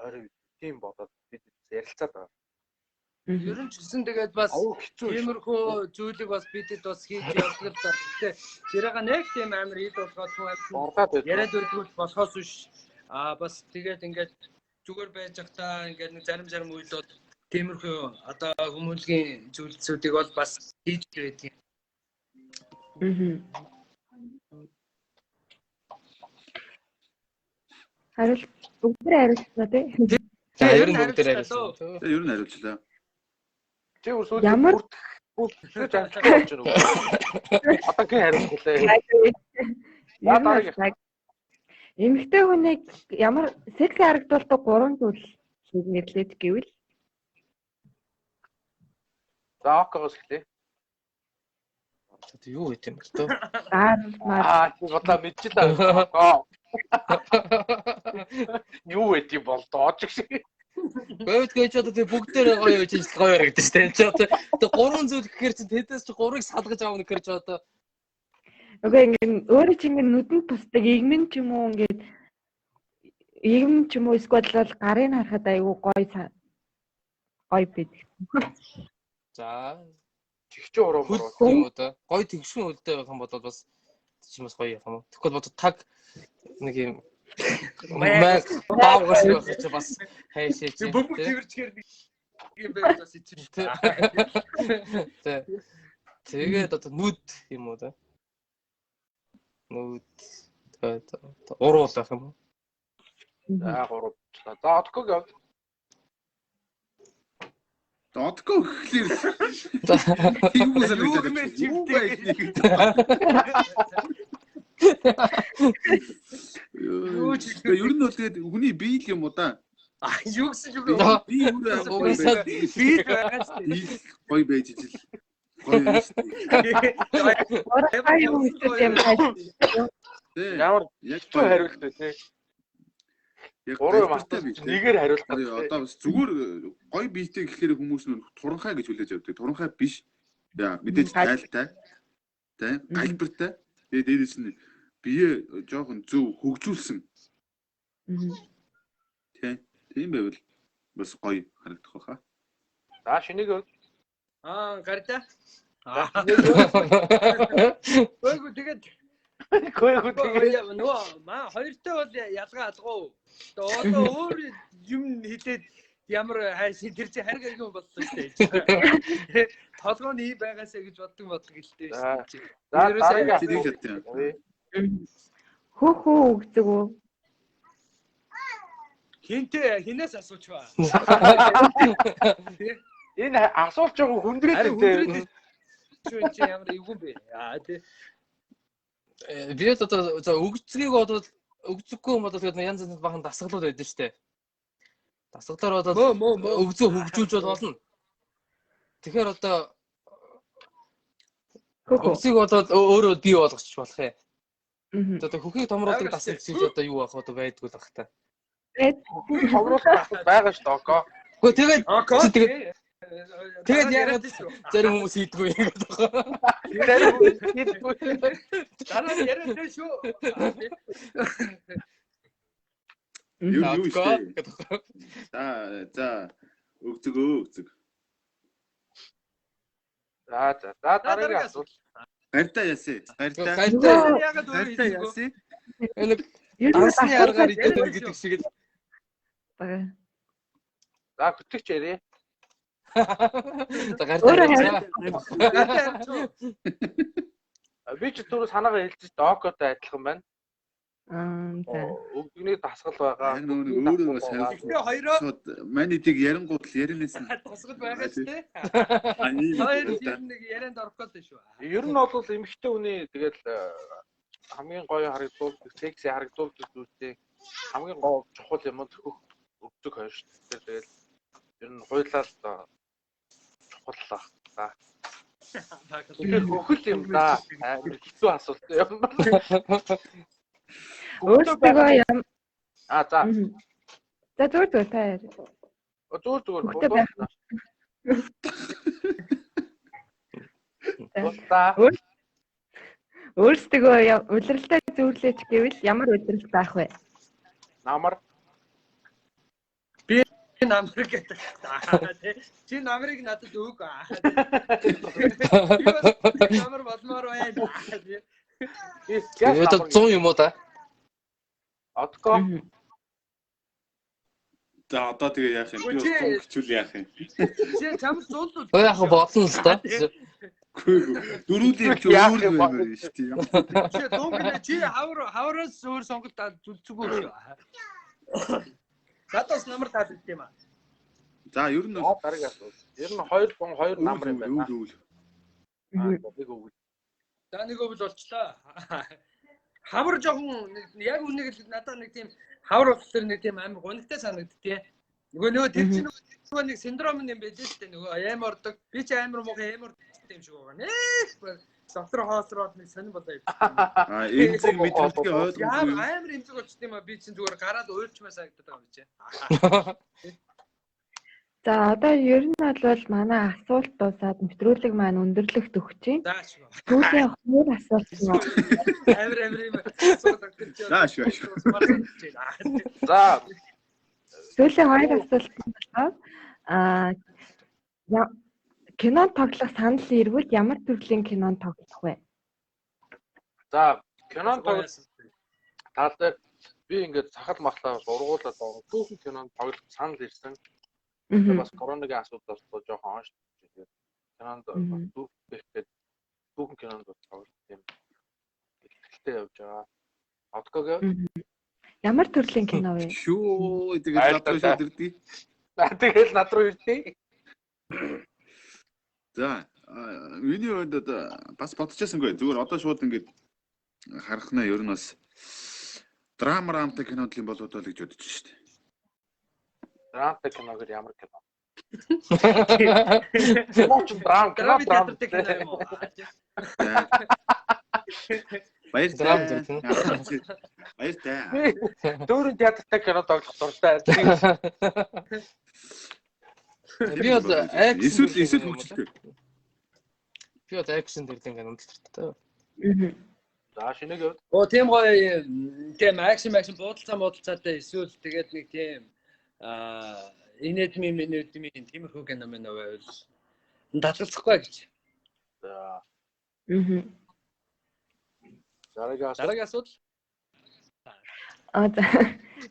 ойрын тийм бодоод бид ярилцаад байгаа. Ер нь ч гэсэн тэгээд бас тиймэрхүү зүйлийг бас бидэд бас хийж явдаг л да. Гэтэ тэрийг нэг тийм амар ил болгоод хүн яриад байдгүй болохоос биш. Бас тэгээд ингээд зүгээр байж байхдаа ингээд нэг зарим үед бол тиймэрхүү одоо хүмүүнлэгийн зүйлсүүдийг бол бас хийж байдаг. Хариулт бүгдээ хариулсан тий. За ер нь бүгдээ хариулсан. За ер нь хариулчлаа. Чи өөр сүүлийн бүртгэж амжилттай болж байна уу? Одоо гин хариуллаа. За дараагийн. Эмэгтэй хүнийг ямар секси харагдуулдаг гурван зүйл нэрлээд гэвэл За окоос эхлэе. Одоо юу гэт юм бэ төө? Аа чи бодлоо мэдчихлээ. Око. Юу гэт юм бол дооч шиг. Говьд гэж одоо тэг бүгдээрээ гоё байж ижил гоё харагдаж шүү дээ. Чи одоо гурван зүйл гэхээр чи тэдээс чи гурвыг салгаж авна гэхээр чи одоо Үгүй ингээд өөрөө чи ингээд нүдэнд тусдаг игмэн ч юм уу ингээд игмэн ч юм уу эсвэл бол гарын харахад айгүй гоё гоё байдаг. За Чигчэн уруу муруу юм уу да. Гоё тэгшүүн хөлтэй байх юм бол бас чи бас гоё юм уу. Тэгэхгүй бол таг нэг юм мэг баавгаш байх чи бас хайшээ чи. Бөмбөг тэрчгээр нэг юм байвал бас ичэн шүү дээ. Тэгээд одоо нүд юм уу да. Нүд тэгээд уруу байх юм уу. За гурав. За Одког яв. Одко гэхлээр юу санагдаад юу байх. Юу ч ер нь бол тэгээд хүний бие л юм уу да. А юу гэсэн үг би юу би байгаа шүү дээ. Гоё байж ижил. Гоё юм шүү дээ. Ямар яг хариулт вэ те? Гурван мартаж нэгээр хариулах гэдэг. Одоо бас зүгээр гоё биетэй гэхлээр хүмүүс нь туранхай гэж хүлээж авдаг. Туранхай биш. Яа, мэдээж тайлтай. Тэ, галбиртай. Тэгээ дээрээс нь бие жоохон зөв хөгжүүлсэн. Тэ, тийм байвал бас гоё харагдах байхаа. За шинийг өг. Аа, гарда. Үгүй тэгээд Үгүй тэгээд нөгөө маа хоёртой бол ялгаа алгуу. Одоо өөр юм хэлээд ямар хайшин тэр чи хариг юм боллоо шүү дээ. Толгой нь ийм байгаасаа гэж боддог бодлого гэлтэй шүү дээ. За дараагийн. Хөө хөө өгдөг үү? Хинтээ хинээс асууч ба. Энэ асуулт жоохон хүндрээд үү? Шүү чи ямар эвгүй бэ? Аа тий. Би л одоо за өгцгийг бодвол өгцөггүй юм бол тэгээд янз янз бахан дасгалууд байдаг шүү дээ. Дасгалаар одоо өгцөө хөгжүүлж болно. Тэгэхээр одоо өгцгийг одоо өөрөө бий болгочих болох юм. Одоо хөхийг томруулдаг дасгал гэж одоо юу байх одоо байдгүй л бах та. Хөхийг томруулах дасгал байгаа шүү дээ. Око. Үгүй тэгээд тэгээд яагаад зарим хүмүүс хийдгүй юм гэдэг байна. Зарим хүмүүс хийдгүй. Дараа нь яриад байна шүү. Юу юу шүү дээ. За за өгцөг өгцөг. За за за дараагийн асуулт. Гарьтаа ясэ. Гарьтаа. Гарьтаа яагаад өөрөө ясэ? Нэг Ер нь Дансны аргаар асуултаа идээд байна гэдэг шиг л. байгаа. За хөтөгч ярив. За гар Өөрөө дээр. Би ч түрүү санаагаа хэлсэн чинь Окотой адилхан байна. Аа за. Өвдөгний дасгал байгаа. Яг нөгөө нэг өөрөө бас хариулт. Тэгээ хоёроо Шууд манитыг ярангуут л ярианаас нь тусгал байгаа шүү дээ. А, ийм Хоёр л да. ер нь нэг ярианд орохгүй л шүү. Ер нь бол эмэгтэй хүний тэгэл хамгийн гоё харагдуулдаг, секси харагдуулдаг зүйлсийг хамгийн гоо чухал юм бол хөх өвдөг хоёр шүү дээ. Тэгэл ер нь хуйлаа л чухал л баг. За. Тэгэхээр хөхөл юм да. Амар хэцүү асуулт юм. Өөртөө ям А за. За зүгээр зүгээр та яар. Зүгээр зүгээр. Хөхтэй байх. За. Өөрсдөө улиралтай зөвлөж гэвэл ямар улирал байх вэ? Намар. Би намрыг гэдэг. Чи намрыг надад өг. Би бас намар болмоор байна. Тэгээд 100 юм уу да? Одко. За одоо тэгээ яах юм? Би бас 100 хичүүл яах юм? Чи чамд 100 л. Өө яг болно л да. Үгүй дөрүүл юм чи өөр юм байна шүү дээ. Чи 100 гэнэ чи хавар хавраас өөр сонголт зүлцэхгүй шүү. Надаас намар таалагдсан юм аа. За ер нь бол дараагийн асуулт. Ер нь 2 бон 2 намар юм байна. Өвөл өвөл. Нэг өвөл. За нэг өвөл болчлаа. Хавар жоохон яг үнийг л надад нэг тийм хавар болохоор нэг тийм амар гонигтай санагдтыг. Нөгөө тэр чинь нөгөө нэг синдром юм байл шүү дээ. Нөгөө аим ордог. Би чи амар муухай аим ордог юм шиг байгаа. Нэх доктор хоосроод нэг сонин болоо явчихсан. А эмзэг мэдрэмжийг ойлгомжгүй. Ямар амар эмзэг болчихсон юм а би чинь зүгээр гараад уйлчмаа санагдаад байгаа юм чи. За одоо ер нь бол манай асуулт дуусаад нэвтрүүлэг маань өндөрлөгт өгч чинь. За шүү. Сүүлийн хоёр асуулт нь амар амар юм асуулт өгч. За шүү шүү. За сүүлийн хоёр асуулт нь болохоор аа кинонд тоглох санал ирвэл ямар төрлийн кинонд тоглох вэ? За кинонд тоглох тал дээр би ингээд сахал махлаа ургуулад байгаа. Түүхэн кинонд тоглох санал ирсэн. Бас коронагийн асуудал болсоо жоохон онш. Тэгээд кинонд бас дүүх гээд түүхэн кинонд бас тоглох юм ихтэй явж байгаа. Одкогийн ямар төрлийн кино вэ? Шүү тэгээд над руу шууд ирдээ. Тэгэл над руу ирдээ. За миний хувьд одоо бас бодчихсангүй. Зүгээр одоо шууд ингээд харах нь ер нь бас драма рамтай кинод л юм болоо доо л гэж бодож шүү дээ. Драмтай кино гэр ямар кино? Кино ч драм кино театртай кино юм уу? Баяртай. Баяртай. Дөрөв театртай кино тоглох дуртай. Би бол акшн эсвэл хөгжилтэй. Би бол акшн төрлийн кинонд дуртай. За шинийг явд. Оо тийм гоё тийм акшн буудалцаатай эсвэл тэгээд нэг тийм инэдми минэдми тиймэрхүү кино мэн байвал татгалзахгүй гэж. За. Дараагийн асуудал. Аа за.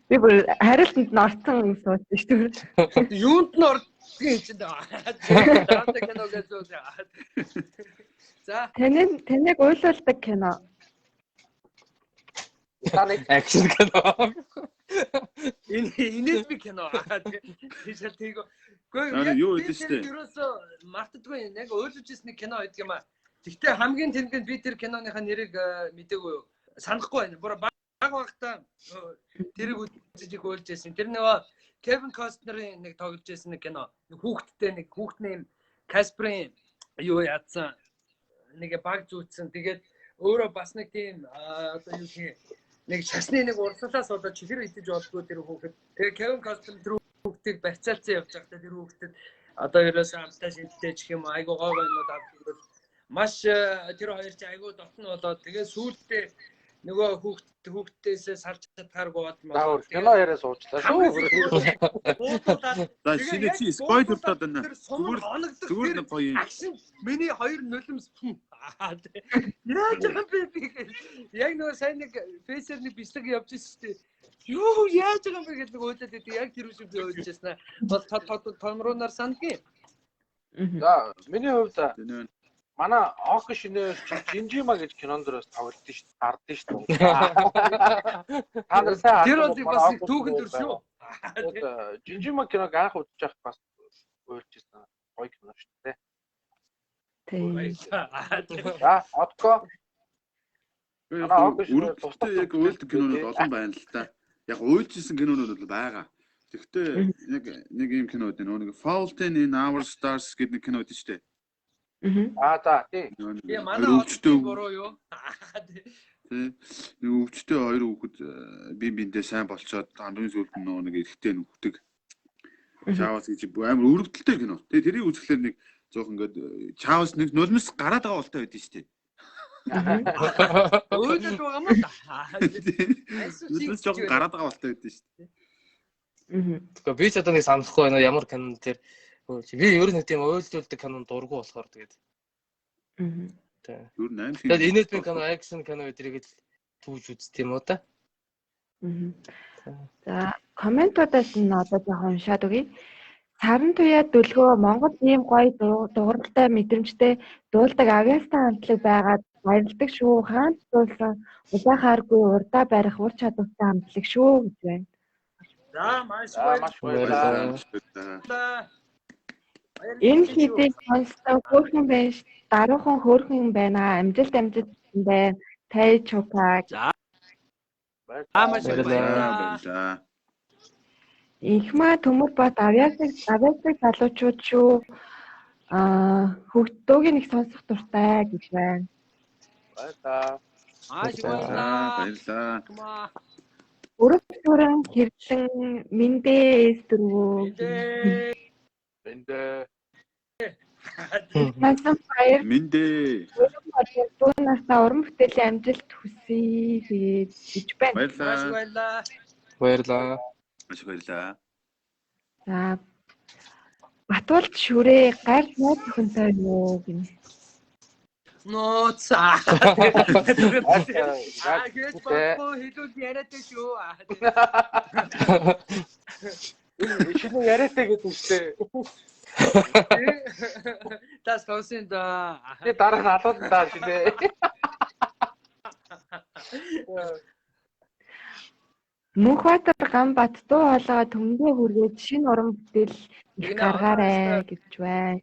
Би бүр хариултанд нь орсон суусан шүү дээ. Юунд нь ордгийн чинь драмтай кино гэж үү. За. Таныг уйлуулдаг кино. Титаник акшн кино. Энэ инээдми кино. Тийшэл тийгөө. Гэхдээ юу гэдэг шүү дээ. Ерөөсөө мартдаггүй яг уйлж ирсэн нэг кино байдаг юм аа. Гэхдээ хамгийн тэнгэнд би тэр киноныхаа нэрийг мдээгүй юу. Санахгүй байна. Бүр баг багтаа тэрийг үзэж их уйлж байсан. Тэр нөгөө Кевин Костнерын нэг тоглож байсан нэг кино. Нэг хүүхэдтэй нэг хүүхдний юм Касперийн юу ядсан нэг баг зүүцсэн. Тэгээд өөрөө бас нэг тийм одоо юу гэх юм нэг шашны нэг урсгалаас болоод чихэр идэж болдгоо тэр хүүхэд. Тэгээ Кевин Костнер тэр хүүхдийг барьцаалцсан явж байхдаа тэр хүүхдэд одоо ерөөсөө амтаа шинжтэй ч юм айгуу гоо гойнууд авдаг бол маш тэр хоёр чи айгуу дотн болоод тэгээ сүүлдээ Нөгөө хүүхдээсээ салж чадхааргүй болмоо. Кино яриа суучлаа шүү. За шинэ чи спойлер таад байна. Зүгээр нэг гоё юм. Акшн миний хоёр нулимс. Яаж юм бэ би? Яг нөгөө сайн нэг фейсээр нэг бичлэг явж ирсэн шүү дээ. Юу яаж байгаа юм бэ гэдэг уйлаад байдаг. Яг тэр үе би уйлж байсан. Бол томруунаар санах юм. За миний хувьд манай Око шинэ Жинжима гэж кинон дөрөөс тоглолт шүү дээ. Гардсан шүү дээ. Та нар сайн тэр бол бас түүхэн төр шүү. Жинжима киног анх үзэж байхад бас уйлж ирсэн. Гоё кино шүү дээ. Тийм. За Отко манай Око шинэ тусдаа яг уйлдаг кинонууд олон байна л та. Яг уйлжсэн кинонууд бол байгаа. Тэгэхдээ яг нэг юм кино гэдэг нэг Fault in Our Stars гэдэг нэг кино гэдэг шүү дээ. Аа за тий. Тийм манай өвчтөй буруу юу? Тий. Нэг өвчтөй хоёр хүүхэд бие биендээ сайн болцоод хамгийн сүүлд нь нэг эрэгтэй нүхдэг. Чаавас гэж амар өрөвдөлтэй кино. Тэгээ тэрийг үзэхлээр нэг жоох ингээд Чаавас нэг нулимс гараад байгаа болтой байдэн шүү дээ. Өөдөд байгаа юм да. Нулимс жоох гараад байгаа болтой байдэн шүү дээ. Тэгэхээр би ч одоо нэг санахгүй байна ямар кинон тэр би ер нь тийм уйлдуулдаг кинон дургу болохоор тэгээд. Тийм. Ер нь аим шиг. Тэгээд инээдмийн кино, акшн кино өдрийг л түүж үздэг юм уу та? За, комментуудаас нь одоо жоохон уншаад өгье. Саран туяа дүлгөө Монгол ийм гоё дууралтай мэдрэмжтэй дуулдаг авьяастай хамтлаг байгаад баярлдаг шүү. Хаанч дуулсан улаахааргүй урдаа барих ур чадвартай хамтлаг шүү гэж байна. За маш баярлалаа. Энэ хэдийг сонссон хөөрхөн байж даруухан хөөрхөн байна. Амжилт амжилт байна. Тай чупа. За маш баярлалаа. Инхмаа Төмөр бат авьяасаг залуучууд шүү. Аа хүүхдүүгийн нэг сонсох дуртай гэж байна. Баярлалаа. Маш баярлалаа. Баярлалаа. Өрөв зүрэн хэрлэн мэндэ S4. Мэндэ. Масан баяр. Мэндэ. Дүүнасаа уран бүтээлийн амжилт хүсье тэгээд гэж байна. Маш баярлалаа. Баярлалаа. Маш баярлалаа. За Батуулд шүрээ гар нууц өхөнтэй юу гинэ. Нууц. Аа гэж бодгүй хэлүүл яриатай шүү. Шинэ яриатай гэдэг үстэй. Тас тосын да. Би дараа нь алуулна даа шинэ. Мөнхбаатар Ганбат дуу хоолойгоо түмэндээ хүргээд шинэ уран бүтээл их гаргаарай гэж байна.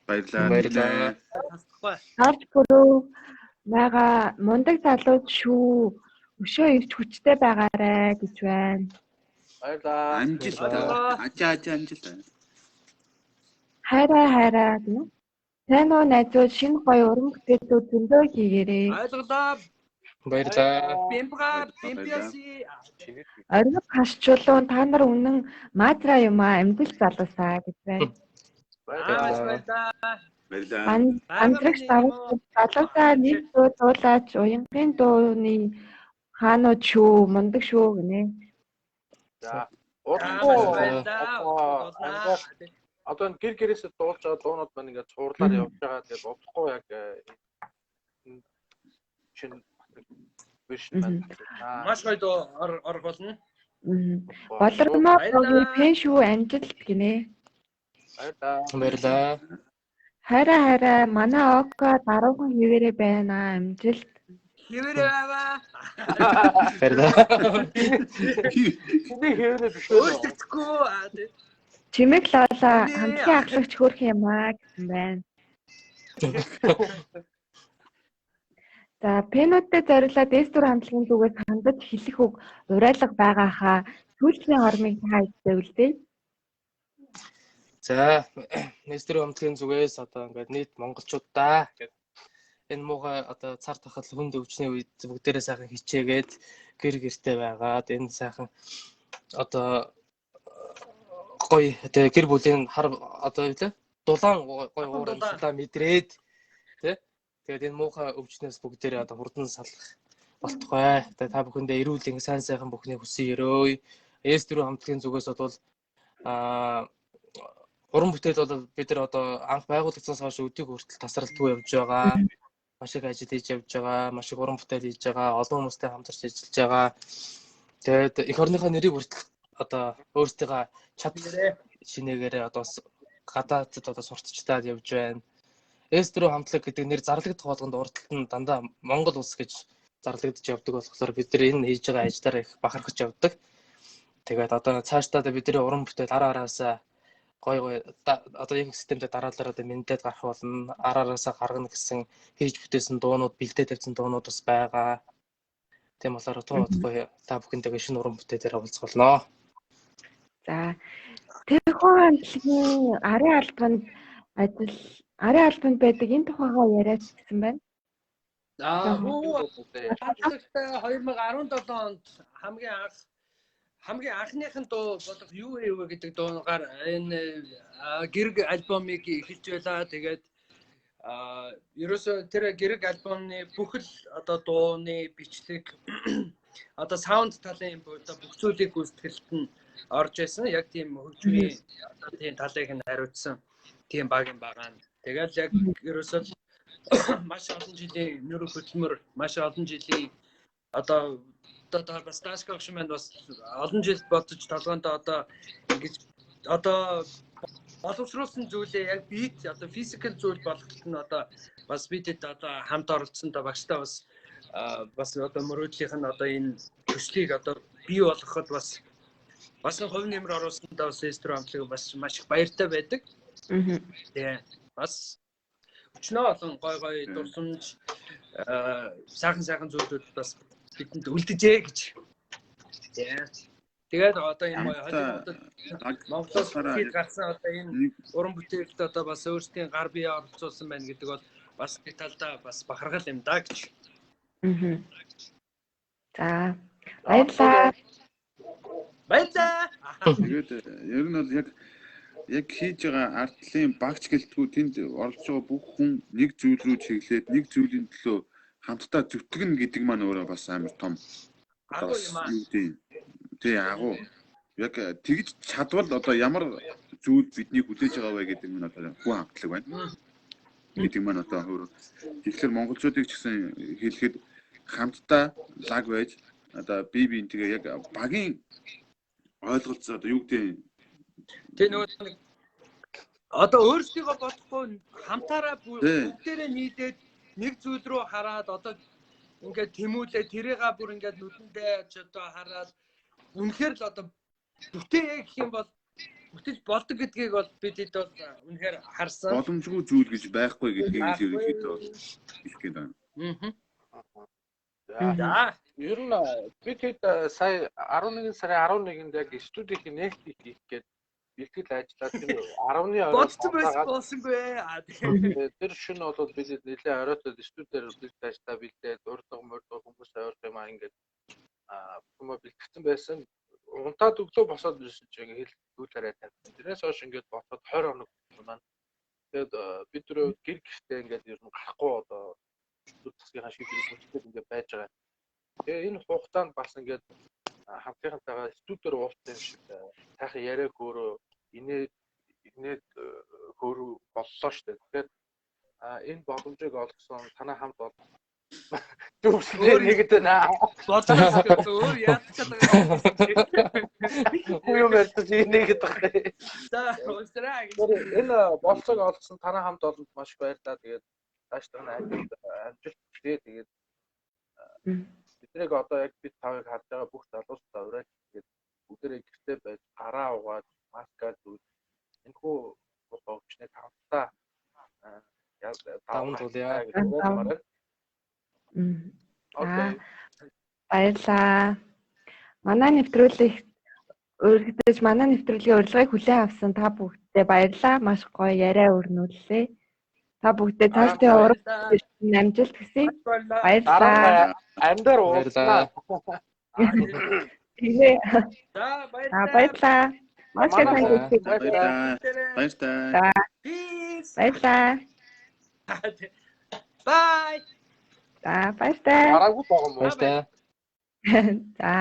Баярлалаа. Баярлалаа. Харж бүрөө байгаа мундаг залууд шүү. Өшөө ирж хүчтэй байгаарай гэж байна. Баярлалаа. Амжилт. Ачаа ачаа амжилт. Хайраа хайраа гэнэ. Сайн уу найзууд шинэ гоё уран бүтээлүүд зөндөө хийгээрэй. Ойлголоо. Баярлалаа. Бимбга бимбяси. Ориг хашчулуун та нар үнэн маазра юм аа амжилт залуусаа гэж байна. Баярлалаа. Баярлалаа. Андрагч давж залуусаа нэг дуу дуулаач уянгийн дууны хаанууд шүү мундаг шүү гинэ. За. Удахгүй. Одоо энэ гэр гэрээсээ дуулж байгаа дуунууд маань ингээд цуурлаар явж байгаа. Тэгээд удахгүй яг шинэ вершн байна. Маш гоё дуу орох болно. Болормоо богийн пен шүү амжилт гинэ. Баярлалаа. Баярлалаа. Хайраа хайраа манай Око даруухан хэвээрээ байна амжилт. Хэвээрээ аваа. Баярлалаа. Чиний хэвээрээ биш үү? Өөрчлөгдөхгүй. Чимэг лола хамтлагийн ахлагч хөөрхөн юм аа гэсэн байна. За пенүүдтэй зориулаад S4 хамтлагийн зүгээс хандаж хэлэх үг уриалга байгаа хаа сүүлийн ормыг та хэвлээ. За S4 хамтлагийн зүгээс одоо ингээд нийт монголчуудаа гэдэг энэ муухай одоо цар тахал хүнд өвчний үед бүгдээрээ сайхан хичээгээд гэр гэртээ байгаад энэ сайхан одоо гоё тэгээ гэр бүлийн хар одоо юу лээ дулаан гоё уур амьсгалаа мэдрээд тий тэгээд энэ муухай өвчнөөс бүгдээрээ одоо хурдан салах Болтугай. Тэгээ та бүхэндээ эрүүл энх сайн сайхан бүхнийг хүсье өрөөе. S4 хамтлагийн зүгээс бол уран бүтээл бол бид нар одоо анх байгуулагдсанаас хойш өдийг хүртэл тасралтгүй явж байгаа. Маш их ажил хийж явж байгаа, маш их уран бүтээл хийж байгаа, олон хүмүүстэй хамтарч ажиллаж байгаа. Тэгээд эх орныхоо нэрийг хүртэл одоо өөрсдийнхөө чадах шинээгээрээ одоо гадаадд одоо сурталчдаад явж байна. S4 хамтлаг гэдэг нэр зарлагдах болгонд урд талд нь дандаа Монгол улс гэж зарлагдаж явдаг болохоор бид нар энэ хийж байгаа ажлаараа их бахархаж явдаг. Тэгээд одоо цаашдаа бидний уран бүтээл ар араасаа гой гой одоо яг системдээ дараалал одоо мэндээд гарах болно. Ар араасаа гаргана гэсэн хийж бүтээсэн дуунууд, бэлдээ тавьсан дуунууд бас байгаа. Тийм болохоор тун удахгүй та бүхэнтэйгээ шинэ уран бүтээлээр уулзах болно. За тэрхүү хамтлагийн арын албанд ажил арын албанд байдаг энэ тухайгаа яриач гэсэн байна. За хамтлагтай 2017 онд хамгийн анхных нь дуу болох юу вэ гэдэг дуугаар энэ гэрэг альбомыг эхэлж байлаа. Тэгээд ерөөсөө тэр гэрэг альбомны бүхэл одоо дууны бичлэг одоо саунд талын одоо бүх зүйлийг гүйцэтгэлд нь орж байсан. Яг тийм хөгжмийн одоо тийм талыг нь хариуцсан тийм баг юм байгаа. Тэгэл яг ерөөсөө маш олон жилийн нөрөг хөдөлмөр, маш олон жилийн одоо бас Дашка огш маань бас олон жил бодож толгоондоо одоо ингэж одоо боловсруулсан зүйлээ яг бит одоо физикал зүйл болгоход нь одоо бас битэд одоо хамт оролцсон да багштай бас бас одоо мөрөөдлийнх нь одоо энэ төслийг одоо бий болгоход бас бас хувь нэмэр оруулсандаа бас S4 хамтлаг бас маш их баяртай байдаг. Тэгээ бас өчнөө олон гой гой дурсамж сайхан сайхан зүйлүүд бас бидэнд үлдэжээ гэж. Тэгээд одоо энэ Холливуудад Монголоос хийх гарсан одоо энэ уран бүтээлд одоо бас өөрсдийн гар бие оролцуулсан байна гэдэг бол бас нэг талдаа бас бахархал юм да гэж. За баярлалаа. Баярлалаа. Тэгээд ер нь бол яг хийж байгаа артлын багч гэлтгүү тэнд оролцож байгаа бүх хүн нэг зүйл рүү чиглээд нэг зүйлийн төлөө хамтдаа зүтгэнэ гэдэг маань өөрөө бас амар том агуу юм аа. Тий, агуу. Яг тэгж чадвал одоо ямар зүйл биднийг хүлээж байгаа вэ гэдэг нь одоо хүн хамтлаг байна. Гэдэг маань одоо өөр. Тэгэхээр монголчуудыг ч гэсэн хэлэхэд хамтдаа лаг байж одоо бие биентэйгээ яг багийн ойлголцоо одоо юу гэдэг Тэ нөгөө нэг одоо өөрсдийгөө бодохгүй хамтаараа бүгдээрээ нийлээд нэг зүйл рүү хараад одоо ингээд тэмүүлээ тэрийгээ бүр ингээд нүдэндээ ч одоо хараад үнэхээр л одоо бүтээе гэх юм бол бүтэж болдог гэдгийг бол бид хэд бол үнэхээр харсан. Боломжгүй зүйл гэж байхгүй гэдгийг л ерөнхийдөө бол хэлэх гээд байна. За ер нь бид хэд сая 11 сарын 11-нд яг студийн нээлтийг хийх гээд бэлтгэл ажиллаад тэр 10-ны орой бодсон байсан болсонгүй. Тэр шөнө бол бид нэлээ оройтод студиэр бэлтгэл ажиллаа бэлдээд урдга мордго хүмүүс ойрох юм аа ингээд хүмүүс бэлтгэсэн байсан. Унтаад өглөө босоод ирсэн чинь ингээд хэл арай тавьсан. Тэрнээс хойш ингээд бодоход 20 хоног маань. Тэгээд бид дөрөв гэр гэртээ ингээд ер нь гарахгүй одоо зүг засгийн шийдвэрийг хүчтэй ингээд байж байгаа. Тэгээ энэ хугацаанд бас ингээд хамтынхантайгаа студиэр уулзсан юм шиг сайхан яриа хөөрөө инээд хөөрөө боллоо шүү дээ. Тэгэхээр энэ боломжийг олгосон танай хамт бол төвсгөө нэгдэ наа. Бодлоо өөр яадаг байгаа. Юу юм ярьж инээгээд байгаа. За уучлаарай гэж. Энэ болцоог олгосон танай хамт олонд маш их баярлалаа. Тэгээд цаашдаа амжилт хүсье. Тэгээд биднийг одоо яг бид тавыг харж байгаа бүх залуусдаа уриалж тэгээд бүгдээрээ гэртээ байж гараа угаад маскаа зүүж энэхүү өвчнийг хамтдаа даван тулъя гэж уриалмаар. Окей. Баярлалаа. Манай нэвтрүүлэг өргөдөж манай нэвтрүүлгийн урилгыг хүлээн авсан та бүгдээ баярлалаа. Маш гоё яриа өрнүүллээ. Та бүгдээ цаашдын уран амжилт хүсье. Баярлалаа. Амьдаар уулзлаа. Тэгээ. За баярлалаа. Баярлалаа. Маш их баярлалаа. Баярлалаа. Peace. Баярлалаа. Bye. За, баяртай. Гараагүй байгаа юм уу? Баяртай. За.